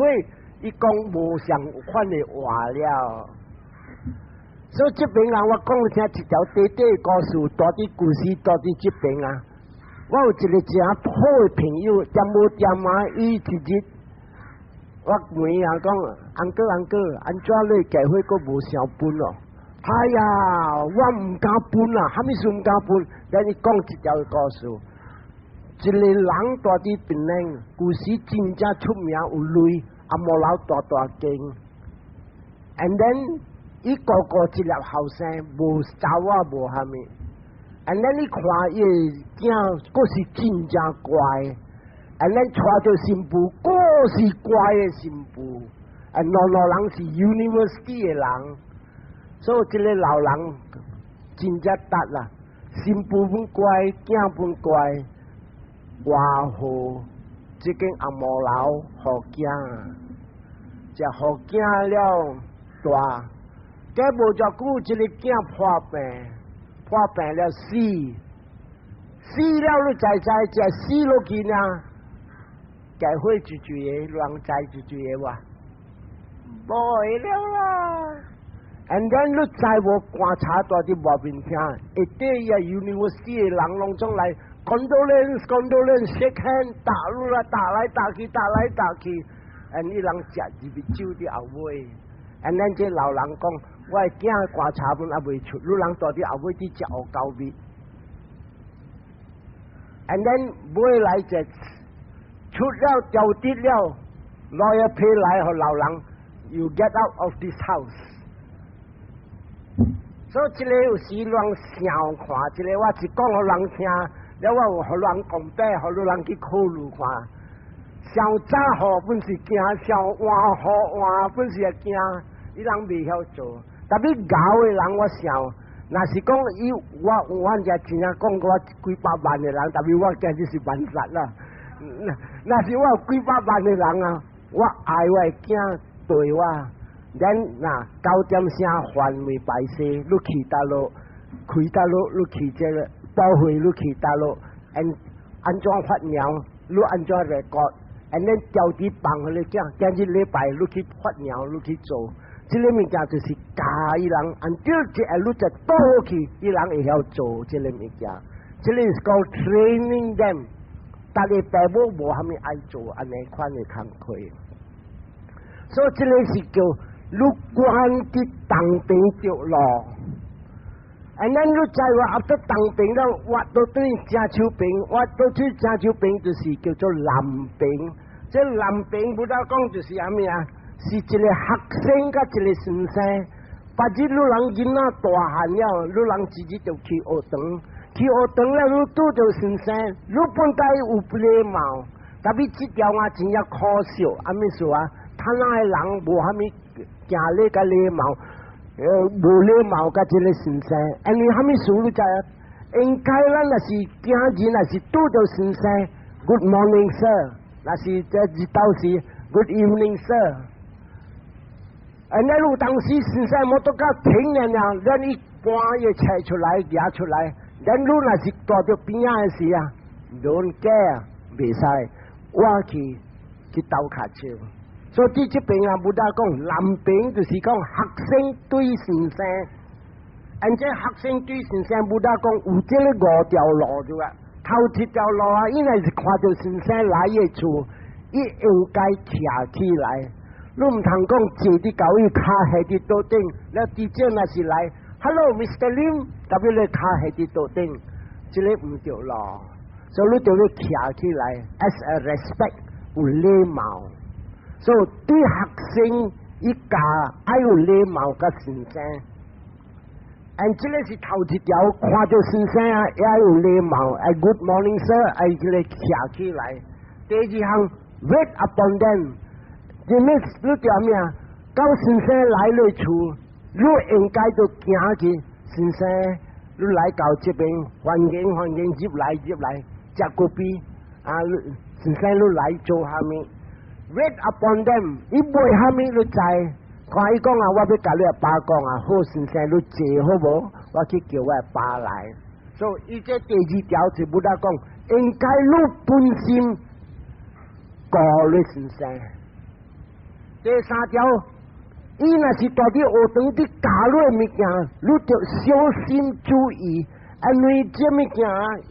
伊講無相款的話了。所以這邊啊，我講聽一條短短的故事，住佇舊時住佇這邊啊。我有一個誠好的朋友，恬無恬啊，伊一日我問伊啊講，uncle uncle，按怎你家伙閣無想分咯？哎呀，我毋敢分啊！蝦米事毋敢分？咱伊講一條故事。一個人住佇檳城，舊時真正出名有鐳，紅毛樓大大間。And then 伊個個一粒後生，無查某無蝦米。And then 你看伊的囝，閣是真正乖。And then 娶著新婦，閣是乖的新婦。啊，兩兩人是 university 的人，所以這個老人真正值啦。新婦本乖，囝本乖。外好，這間紅毛樓予囝，食予囝了大，過無偌久，這個囝破病，破病了死，死了你知知，食死落去呢？家伙一一個，人知一一個無？無會了啦。And then 你知無？棺材蹛佇外面聽，一塊啊 university 的人攏總來。Condolence, condolence, shake hand，打入來，打來打去，打來打去，and 伊人食入去酒佇後尾，and 咱這老人講，我的囝棺材本猶未出，你人蹛佇後尾佇食烏狗味，and then 尾來一出了調佇了，lawyer 批來予老人，you get out of this house。所以這個有時人想看，這個我一講予人聽。了我有予人講白，予人去考慮看。上早予本是驚，上晚予晚本是會驚，伊人袂曉做。特別𠢕的人，我想，若是講伊我有阮遮真正講過幾百萬的人，特別我驚這是萬殺啦。若是我有幾百萬的人啊，我愛我的囝對我，咱若九點聲還未拜師，你去佗落，開佗落，你去這個。包會你去佗落，按按怎發娘，你按怎來過，and then 調佇放予你囝，今日禮拜你去發娘，你去做，這個物件就是教伊人，按照這個你就倒去，伊人會曉做這個物件。這個是講 training them，但係爸母無蝦米愛做按呢款的工課，所以這個是叫你關佇東邊著路。啊，咱你知話後頭東邊了，挖到對正手邊，挖到對正手邊就是叫做南邊。這南邊不得講就是啥物啊？是一個學生佮一個先生。別日你人囡仔大漢了，你人直接就去學堂，去學堂了，你拄著先生，你本該有禮貌。特別這條啊，真正可笑，啥物事啊？他那個人無蝦米行禮佮禮貌。無禮貌佮這個先生，因為蝦米事你知啊？應該咱若是囝兒，若是拄著先生，Good morning sir，若是這日頭時，Good evening sir。啊，你有當時先生摩托車停了了，咱一搬伊車出來，舉出來，咱你若是蹛著邊仔的時啊，don't care，袂使，我去鬥跤手。所以佇這邊啊，Buddha 講南邊就是講學生對先生。按這學生對先生，Buddha 講有這个五條路就啊，頭一條路啊，應該是看著先生來的厝，伊應該徛起來。你毋通講坐佇𠢕伊跤下佇桌頂，了佇這若是來，Hello Mr. Lim，特別你跤下佇桌頂，這个毋對咯。所以你著欲徛起來，as a respect 有禮貌。所以對學生伊教愛有禮貌佮先生。And 這个是頭一條，看著先生啊，也有禮貌，愛 Good morning sir，愛這个徛起來。第二項，wait upon them，這咩你著咩啊？到先生來你厝，你應該著行去。先生，你來到這邊，歡迎歡迎，入來入來，食咖啡啊！先生你來做蝦米？Wait upon them，伊問蝦米你知？看伊講啊，我欲共你阿爸講啊，好先生你坐好無？我去叫我阿爸來。所以伊這第二條就 Buddha 講，應該你本心顧你先生。第三條，伊若是蹛佇學堂佇教你的物件，你著小心注意，因為這物件，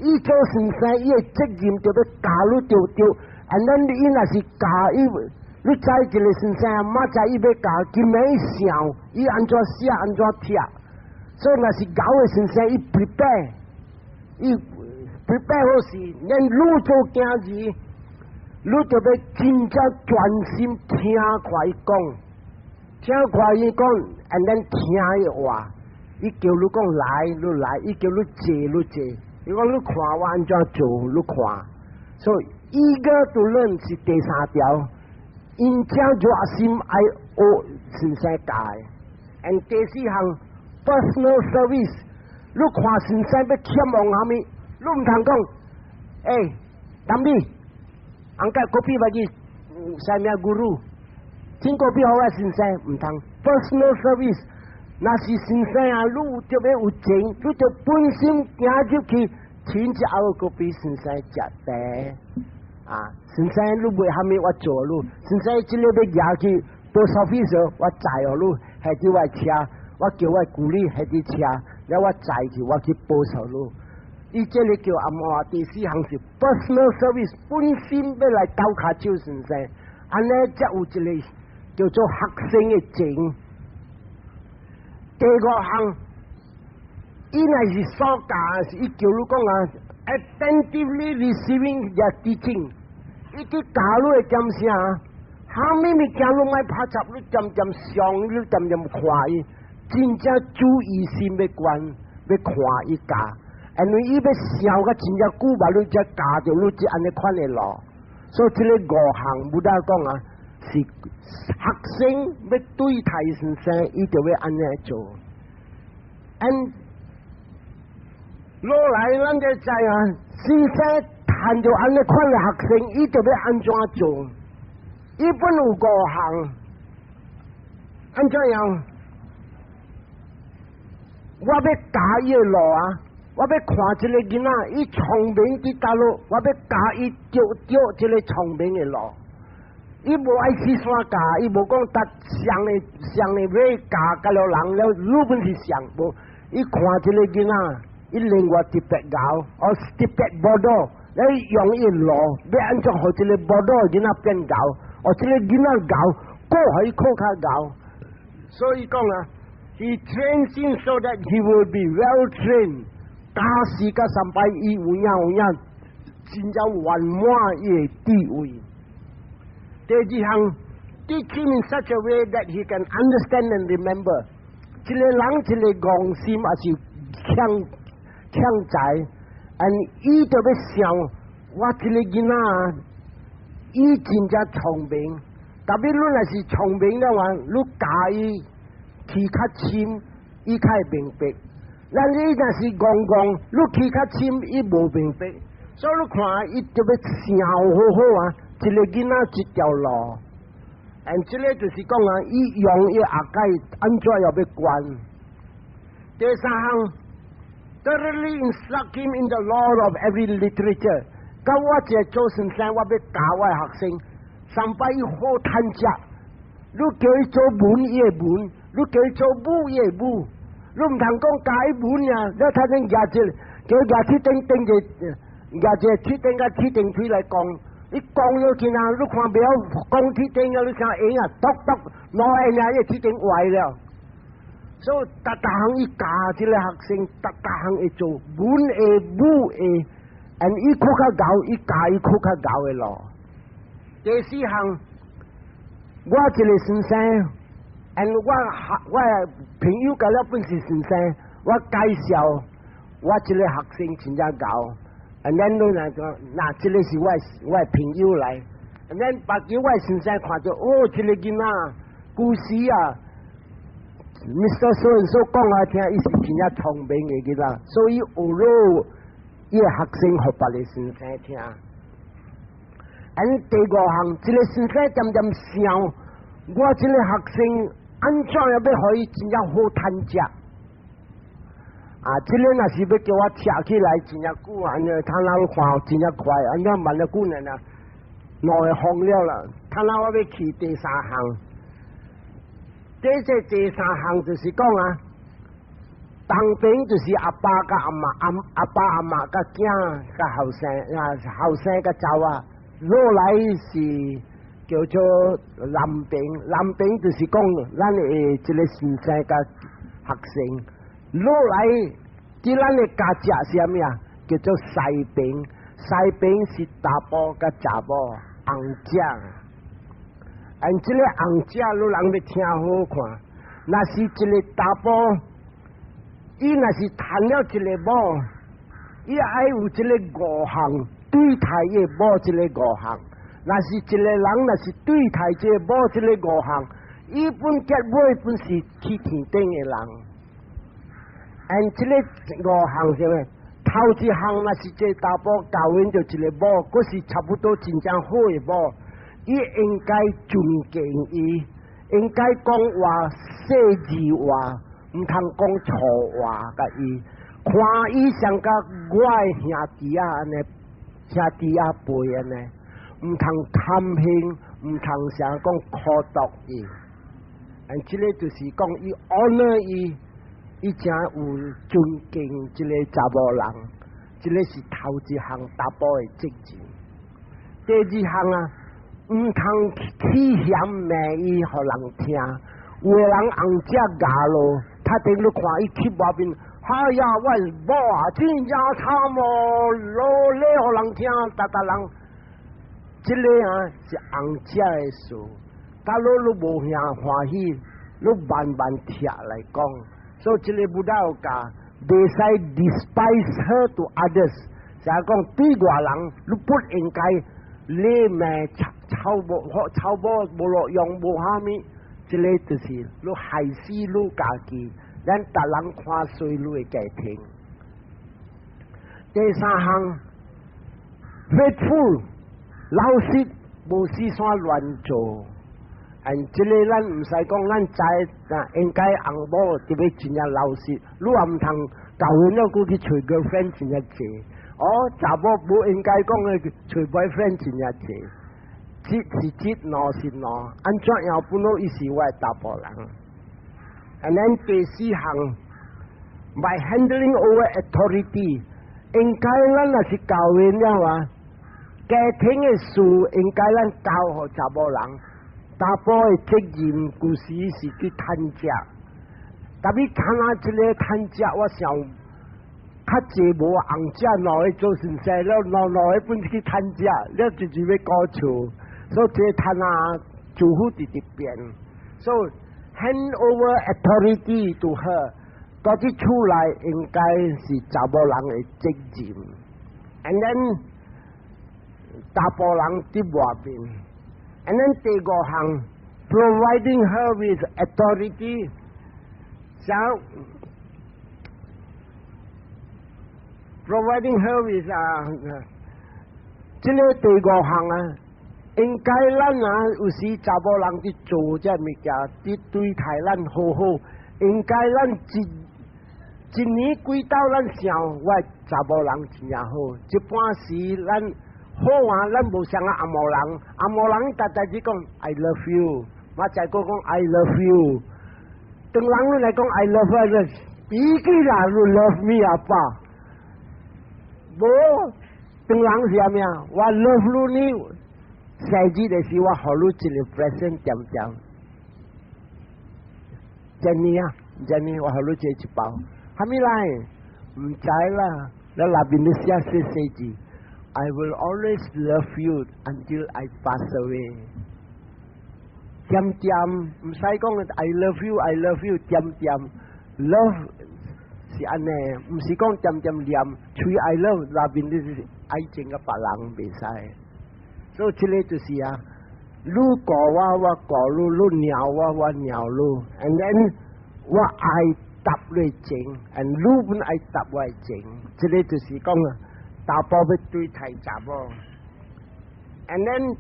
伊做先生，伊的責任著欲教你著著，and then 伊若是教伊。你知一个先生，明仔伊欲教，今暝伊想，伊按怎寫，按怎拆，所以若是𠢕的先生，伊 prepare，伊 prepare 好勢，咱愈做囝兒，你著欲真正專心聽看伊講，聽看伊講，and then 聽伊話，伊叫你講來，你來；伊叫你坐，你坐。伊講你看我按怎做，你看。所以 eager to learn 是第三條。𪜶真熱心愛學先生教的，and 第四項 personal service，你看先生欲欠望啥物，你毋通講，欸，Thambi， angkat kopi bagi saya punya guru，請咖啡予我先生，毋通 personal service，若是先生啊，你有特別有情，你就本身行入去，請一甌咖啡先生食茶。啊，先生你欲蝦米我做你，先生這个欲舉去 post office 我載予你，下佇我車，我叫我助理下佇車，了我載去我去 post 予你。伊這个叫按怎？第四項是 personal service，本身欲來鬥跤手先生，按呢才有一个叫做學生的情。第五項，伊若是所教，是伊叫你講啊，attentively receiving their teaching。伊去教你的點啥？蝦米物件攏愛拍插，你恬恬上，你恬恬看伊，真正注意心欲懸，欲看伊教。因為伊欲想甲真正久吧，你才教著你這按呢款的路。所以這个五項，Buddha 講啊，是學生欲對待先生，伊就欲按呢做。And 落來，咱就知啊，先生看著按呢款的學生，伊就欲按怎做？伊本有五項，按怎樣？我欲教伊的路啊！我欲看這个囡仔，伊聰明佇佗落，我欲教伊著著這个聰明的路。伊無愛去山教，伊無講達上的上的欲教教了人了，愈本是上無。伊看這个囡仔，伊另外特別𠢕，哦特別無多，你用伊路，欲按怎予這个無多囡仔變𠢕，哦這个囡仔𠢕，閣予伊閣較𠢕。所以講啊，He trains him so that he will be well trained。假時甲三擺，伊有影有影，真正圓滿伊的地位。第二項，teach him in such a way that he can understand and remember。一个人一个戇心，抑是強強才，and 伊就欲想，我這个囡仔，伊真正聰明。特別你若是聰明的話，你教伊去較深，伊較會明白。咱你若是戇戇，你去較深，伊無明白，所以你看伊就欲想好好啊，一個囡仔一條路。And 這個就是講啊，伊用伊後蓋按怎欲管。第三項，thoroughly instruct him in the law of every literature。佮我一個做先生，我欲教我的學生，上擺伊好趁食。你叫伊做文，伊會文；你叫伊做武，伊會武。你毋通講教伊文啊，你睇陣舉一個，叫伊舉鐵釘釘個，舉一個鐵釘佮鐵釘錘來講，伊講了去啊，你看袂曉講鐵釘啊，你聽會啊，篤篤，兩下爾，伊鐵釘壞了。所以逐逐項伊教這個學生，逐逐項會做文會武會，and 伊較較𠢕，伊教伊較較𠢕的路。第四項，我一個先生，and 我我朋友佮了本是先生，我介紹我這個學生真正𠢕，and 咱都來講，那這個是我朋友來，and 咱別叫我先生看著，哦，這個囡仔故事啊，Mr. So and so 講來聽，伊是真正聰明的囡仔，所以學了伊的學生予別個先生聽。And 第五項，這個先生漸漸想，我這個學生按怎樣欲予伊真正好趁食？啊，這個若是欲叫我拆起來真正久，按呢睇哪看真正快，按怎慢了久呢？兩個放了啦，睇哪我欲去第三項。這這第三項就是講啊，東邊就是阿爸佮阿嬤，阿阿爸阿嬤佮囝佮後生啊，後生佮查某仔。落來是叫做南邊，南邊就是講咱的這個先生佮學生。落來佇咱的家食是啥物啊？叫做西邊，西邊是查埔佮查某翁姐。And 這個翁姐，你人欲聽好看，若是一個查埔，伊若是趁了一個某，伊愛有這個五項。對待伊某這個五項，若是一個人，若是對待這個某這個五項，伊本結尾本是去天頂的人。And 這個五項啥物？頭一項若是這個查埔交阮著一個某，閣是差不多真正好的某，伊應該尊敬伊，應該講話細膩話，毋通講粗話共伊，看伊像佮我的兄弟仔按呢。兄弟仔輩按呢，毋通貪心，毋通啥講苦毒伊。And 這個就是講伊 honor 伊，伊誠有尊敬這個查某人，這個是頭一項查埔的責任。第二項啊，毋通起嫌罵伊，予人聽。有的人翁姐咬咯，他頂你看伊去外面。哎呀，我某啊，真正慘哦，落咧予人聽，逐逐人，這個啊是翁姐的事，假如你無遐歡喜，你慢慢拆來講，所以這個佛陀教，袂使 despise her to others，就講對外人，你不應該你罵臭某臭某無路用無蝦米，這個就是你害死你家己。咱逐人看衰你的家庭。第三項，faithful 老實，無事煞亂做。And 這個咱毋使講，咱知啊，應該翁某特別真正老實。你也毋通結婚了，閣去揣 girlfriend 真正濟。哦，查某無應該講的揣 boyfriend 真正濟。一是一，兩是兩，按怎樣本來伊是我的查埔人。And then 第四項，by handing over authority，應該咱若是教會了啊，家庭的事應該咱交予查某人，查埔的責任舊時是去趁食，特別看啊，這個趁食，我想較濟無翁姐兩個做先生了，兩兩個本去趁食，了就是欲顧厝，所以這個趁啊，主婦直直變，所以 hand over authority to her，到佇厝內應該是查某人的責任，and then 查埔人佇外面，and then 第五項 providing her with authority，像 Providing her with 啊，這个第五項啊，應該咱啊有時查某人佇做這物件，佇對待咱好好，應該咱一一年幾晝咱想我查某人真正好，一般時咱好啊，咱無像啊紅毛人，紅毛人逐逐只講 I love you，我再閣講 I love you，當人來講 I love you，比起啦，you love me 阿爸，無，當人是啥物啊？我 love 你呢，生日的時我予你一个 present 點點，真呢啊，真呢，我予你這一包，蝦米來？毋知啦，你內面咧寫細細字。I will always love you until I pass away。點點毋使講 I love you, I love you 點點 love 是按呢，毋是講點點念，喙 I love 內面你是愛情佮別人袂使。所以這个就是啊，你顧我，我顧你；你鳥我，我鳥你。And then 我愛答你情，and 你本愛答我情。這个就是講啊，查埔欲對待查某，and then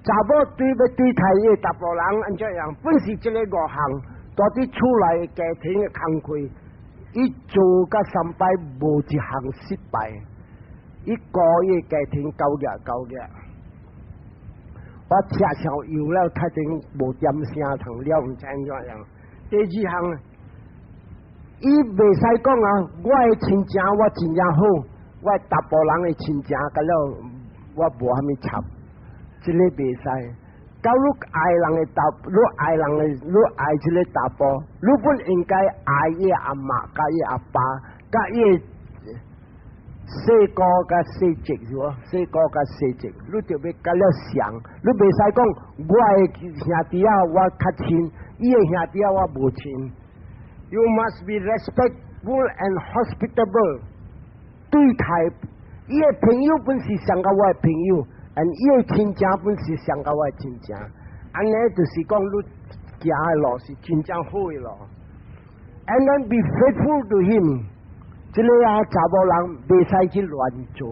查某對欲對待伊查埔人按怎樣？本是這个五項，蹛佇厝內家庭的工課，伊做甲三擺無一項失敗，伊顧伊家庭交業交業。我車上油了，太頂無點聲，通了毋知按怎樣。第二項，伊袂使講啊，我的親情我真正好。我查埔人的親情，佮了我無蝦米插，這个袂使。到你愛人的查，你愛人的，你愛這个查埔，你本應該愛伊阿嬤，佮伊阿爸，佮伊細哥佮細侄是無？細哥佮細侄，你就欲佮了相，你袂使講我的兄弟仔我較親，伊的兄弟仔我無親。You must be respectful and hospitable。對待伊的朋友本是上較我的朋友，and 伊的親情本是上較我的親情。按呢就是講你行的路是真正好的路。And then be faithful to him。這个啊，查某人袂使去亂做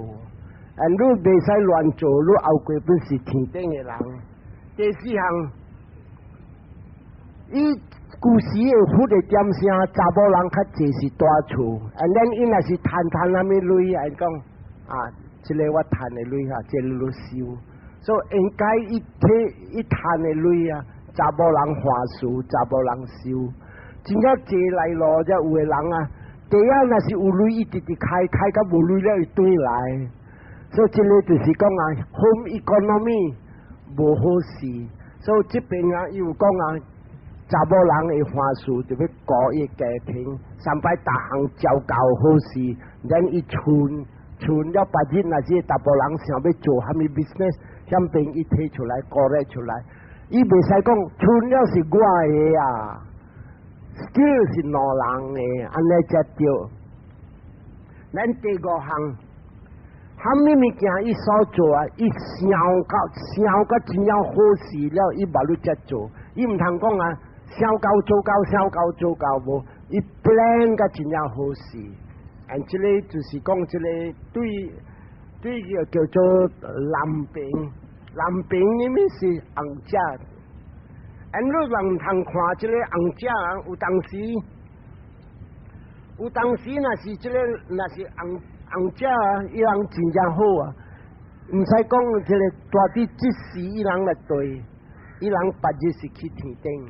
，and 你袂使亂做，你後過本是天頂的人。第四項，伊舊時的佛的點聲，查某人較濟是蹛厝，and then 伊若是趁趁啥物鐳，來講啊，這个我趁的鐳哈，這个你收，所以應該伊提伊趁的鐳啊，查某人歡喜，查某人收，真正濟來路才有的人啊。第一若是有鐳，伊直直開開到無鐳了，伊轉來。所以這个就是講啊，home economy 無好勢。所以這邊啊，伊有講啊，查某人會歡喜，就欲顧伊家庭，三擺逐項照顧好勢，咱伊存存了別日，若是查埔人想欲做蝦米 business，向邊伊提出來，鼓勵出來，伊袂使講存了是我的啊。Still 是兩人的，按呢才對。咱第五項，蝦米物件伊所做啊，伊想到想到真正好勢了，伊嘛欲才做。伊毋通講啊，想到做到，想到做到無，伊 plan 甲真正好勢。and 這个就是講這个對對叫做男朋，男朋裡面是紅姐。and 你人毋通看這个紅姐啊，有當時，有當時若是這个，若是紅紅姐啊，伊人真正好啊，毋使講這个蹛佇這時伊人來對，伊人別日是去天頂。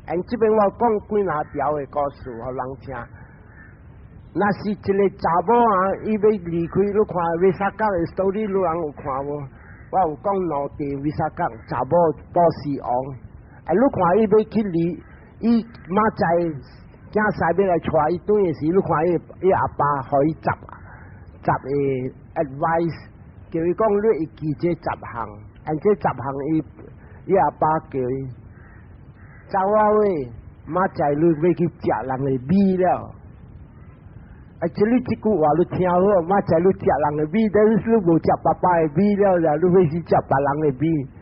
and 這邊我講幾若條的故事，予人聽。若是一个查某啊，伊欲離開，你看 Visakha 的 story，你人有看無？我有講兩地 Visakha 查某波斯王。啊！你看伊欲去離，伊明仔囝婿欲來帶伊轉的時，你看伊伊阿爸予伊十個 advice，叫伊講你會記這十項，and 這十項伊伊阿爸叫伊走啊喂，明仔你欲去食人的米了。啊！這你這句話你聽好，明仔你食人的米，但是你無食爸爸的米了，你欲去食別人的米。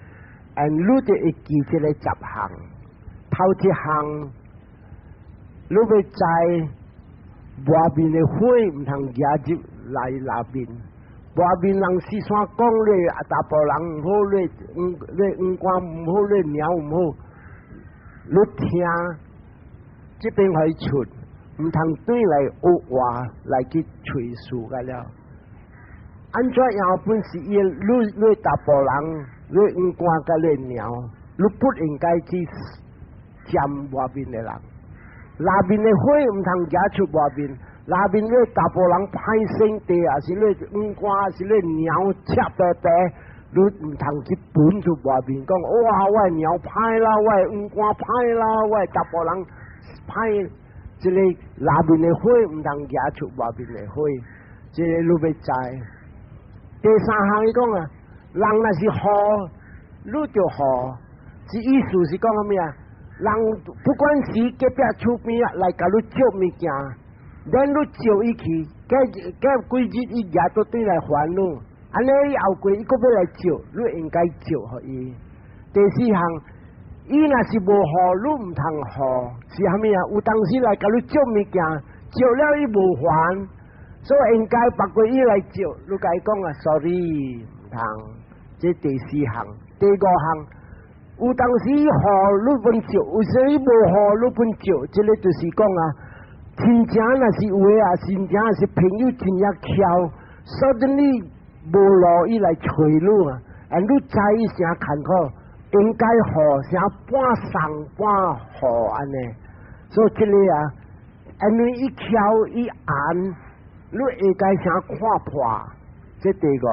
and 你就會記這個十項，頭一項，你欲知外面的火毋通夯入來鬧面。外面人時山講你查埔人毋好，你你五官毋好，你鳥毋好，你聽，這邊可以出，毋通對來惡話來去揣事個了。按怎樣本是伊？你你查埔人，你五官佮你鳥，你不應該去佔外面的人。內面的火毋通惹出外面，內面你查埔人歹性地，抑是你五官，抑是你鳥赤白白，你毋通去分出外面講，哇！我的鳥歹啦，我的五官歹啦，我的查埔人歹。這個內面的火毋通惹出外面的火，這個你欲知。第三項伊講啊，人若是予，你就予，是意思是講啥物啊？人不管是隔壁厝邊啊來共你借物件，咱你借伊去，過過幾日伊也都轉來還你，按呢伊後過伊閣欲來借，你應該借予伊。第四項，伊若是無予，你毋通予，是啥物啊？有當時來共你借物件，借了伊無還。所以應該別過伊來借，你共伊講啊，sorry，毋通。這第四項，第五項，有當時予你本借，有時伊無予你本借，這個就是講啊，親情若是有的啊，親情若是朋友真正巧，suddenly 無路伊來揣你啊，and 你知伊誠艱苦，應該予誠半送半予按呢，所以這個啊，因為伊巧伊按。你會該誠看破，這第五、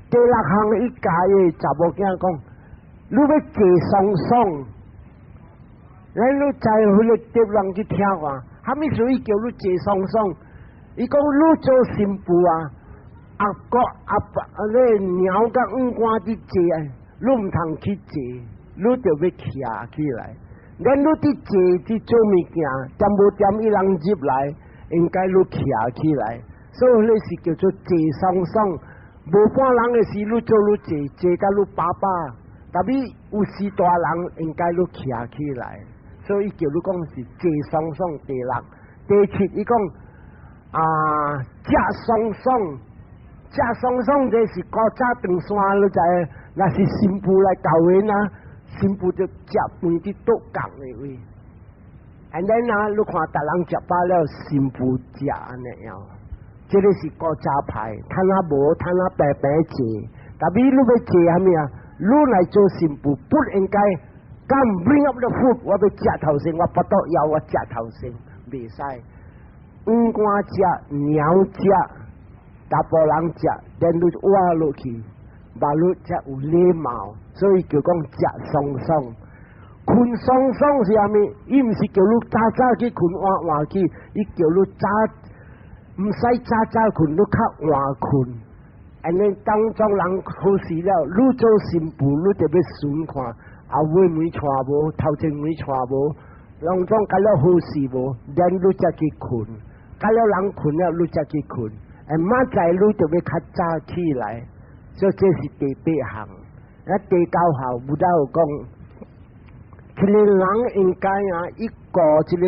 第六項伊教的查某囝講，你欲坐爽爽，咱你知彼個碟人去聽看，啥物事伊叫你坐爽爽？伊講你做新婦啊，阿哥阿爸你鳥佮五官佇坐，你毋通去坐，你著欲徛起來。咱你佇坐佇做物件，恬無恬伊人入來。應該你徛起來，所以彼是叫做坐爽爽。無半人的時，你做你坐坐甲你飽飽，但是有時大人應該你徛起來，所以叫你講是坐爽爽。第六、第七，伊講啊，食爽爽，食爽爽，這是古早長山，你知？若是新婦來教會啊，新婦就食飯佇桌角的位。And then 啊，你看逐人食飽了，新婦食按呢樣，這個是古早派，趁仔無，趁仔白白坐。但是你欲坐啥物啊？你來做新婦，不應該 come bring up the food，我欲食頭先，我腹肚枵，我食頭先，袂使。五官食，鳥食，查埔人食，then 你活落去，嘛你才有禮貌，所以叫講食爽爽。睏爽爽是啥物？伊毋是叫你早早去睏晚晚去，伊叫你早毋使早早睏，你較晚睏。按呢當中人好勢了，你做新婦，你著欲巡看後尾門掣無，頭前門掣無，攏總較了好勢無，then 你才去睏。較了人睏了，你才去睏。哎，明早你著欲較早起來，所以這是第八項。啊，第九項，佛陀有講，一個人應該啊，伊顧這個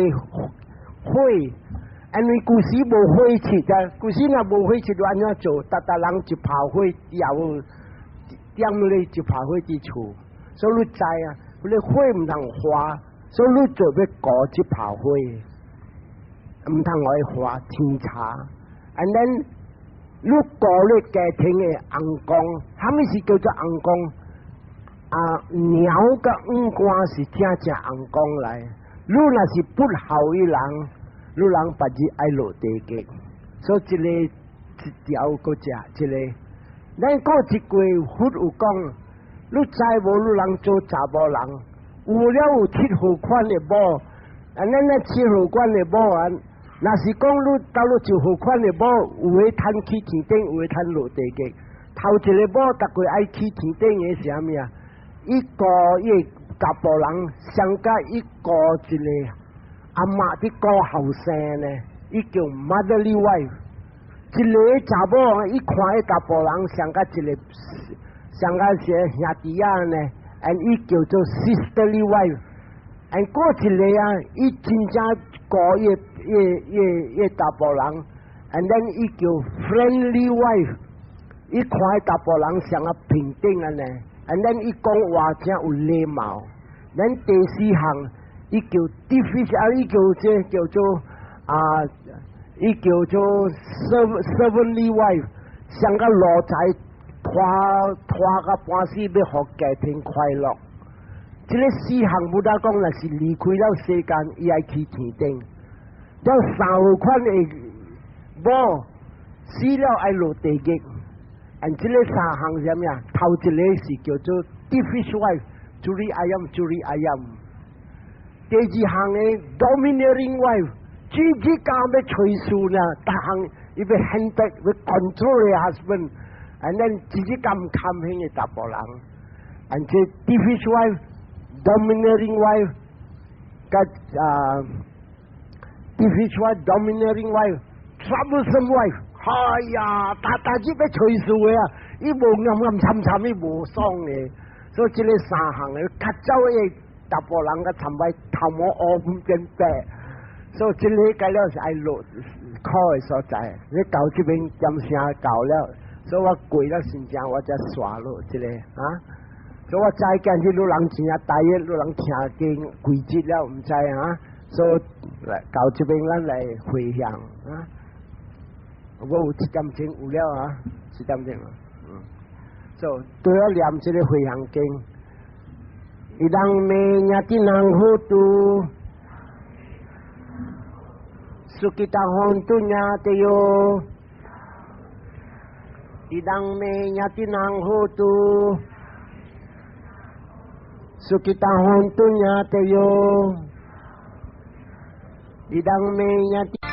火，因為舊時無火車啊，舊時若無火車，就按怎做？逐逐人一炮火掉，點咧一炮火佇厝，所以你知啊，彼個火毋通花，所以你就欲顧這炮火，毋通予伊花天茶。And then 你顧你家庭的尪公，啥物是叫做尪公？啊，鳥佮五官是正正尪公來。你若是不孝的人，你人別日愛落地獄。所以這個一條閣食這個。咱過一句佛有講，你知無？你人做查某人，有了有七號款的某，啊，咱那七號款的某啊，若是講你到了九號款的某，有的趁去天頂，有的趁落地獄。頭一個某，逐個愛去天頂的是啥物啊？伊顧伊查埔人，相佮伊顧一個阿嬤佇顧後生呢，伊叫 motherly wife。一個查某，伊看彼查埔人相佮一個相佮是兄弟仔呢，and 伊叫做 sisterly wife。and 過一個啊，伊真正顧伊伊伊伊查埔人， ，and then 伊叫 friendly wife，伊看查埔人像啊平等按呢，and then 伊講話誠有禮貌。咱第四項，伊叫 difficult 啊，伊叫這叫做啊，伊叫做 servantly wife，像個奴才拖拖個半死，欲予家庭快樂。這个四項 Buddha 講，若是離開了世間，伊愛去天頂。了三款的某死了愛落地獄。and 這个三項是啥物啊？頭一个是叫做 thievish wife，curi ayam curi ayam。第二項的 domineering wife，只只講欲揣事呢，逐項伊欲 handle 欲 control 的 husband，and then 只只咁堪興的查埔人。and 這 thievish wife，domineering wife，佮啊 thievish wife，domineering wife，troublesome wife，哎呀，逐逐日欲揣事的啊，伊無暗暗沉沉，伊無爽的，所以這个三項的較早的查埔人較尋擺頭毛烏變白，所以這个改了是愛落苦的所在。你到這邊點聲到了，所以我過了新正我才煞落這个啊。所以我知今日汝人真正大約，汝人聽經幾節了，毋知啊。所以來到這邊咱來回向啊。我有一點鐘有了啊，一點鐘。嗯，所以都要念這个回向經。Idam me ñātinam hotu sukhita hontu ñātayo Idam me ñātinam hotu sukhita hontu ñātayo Idam me ñāti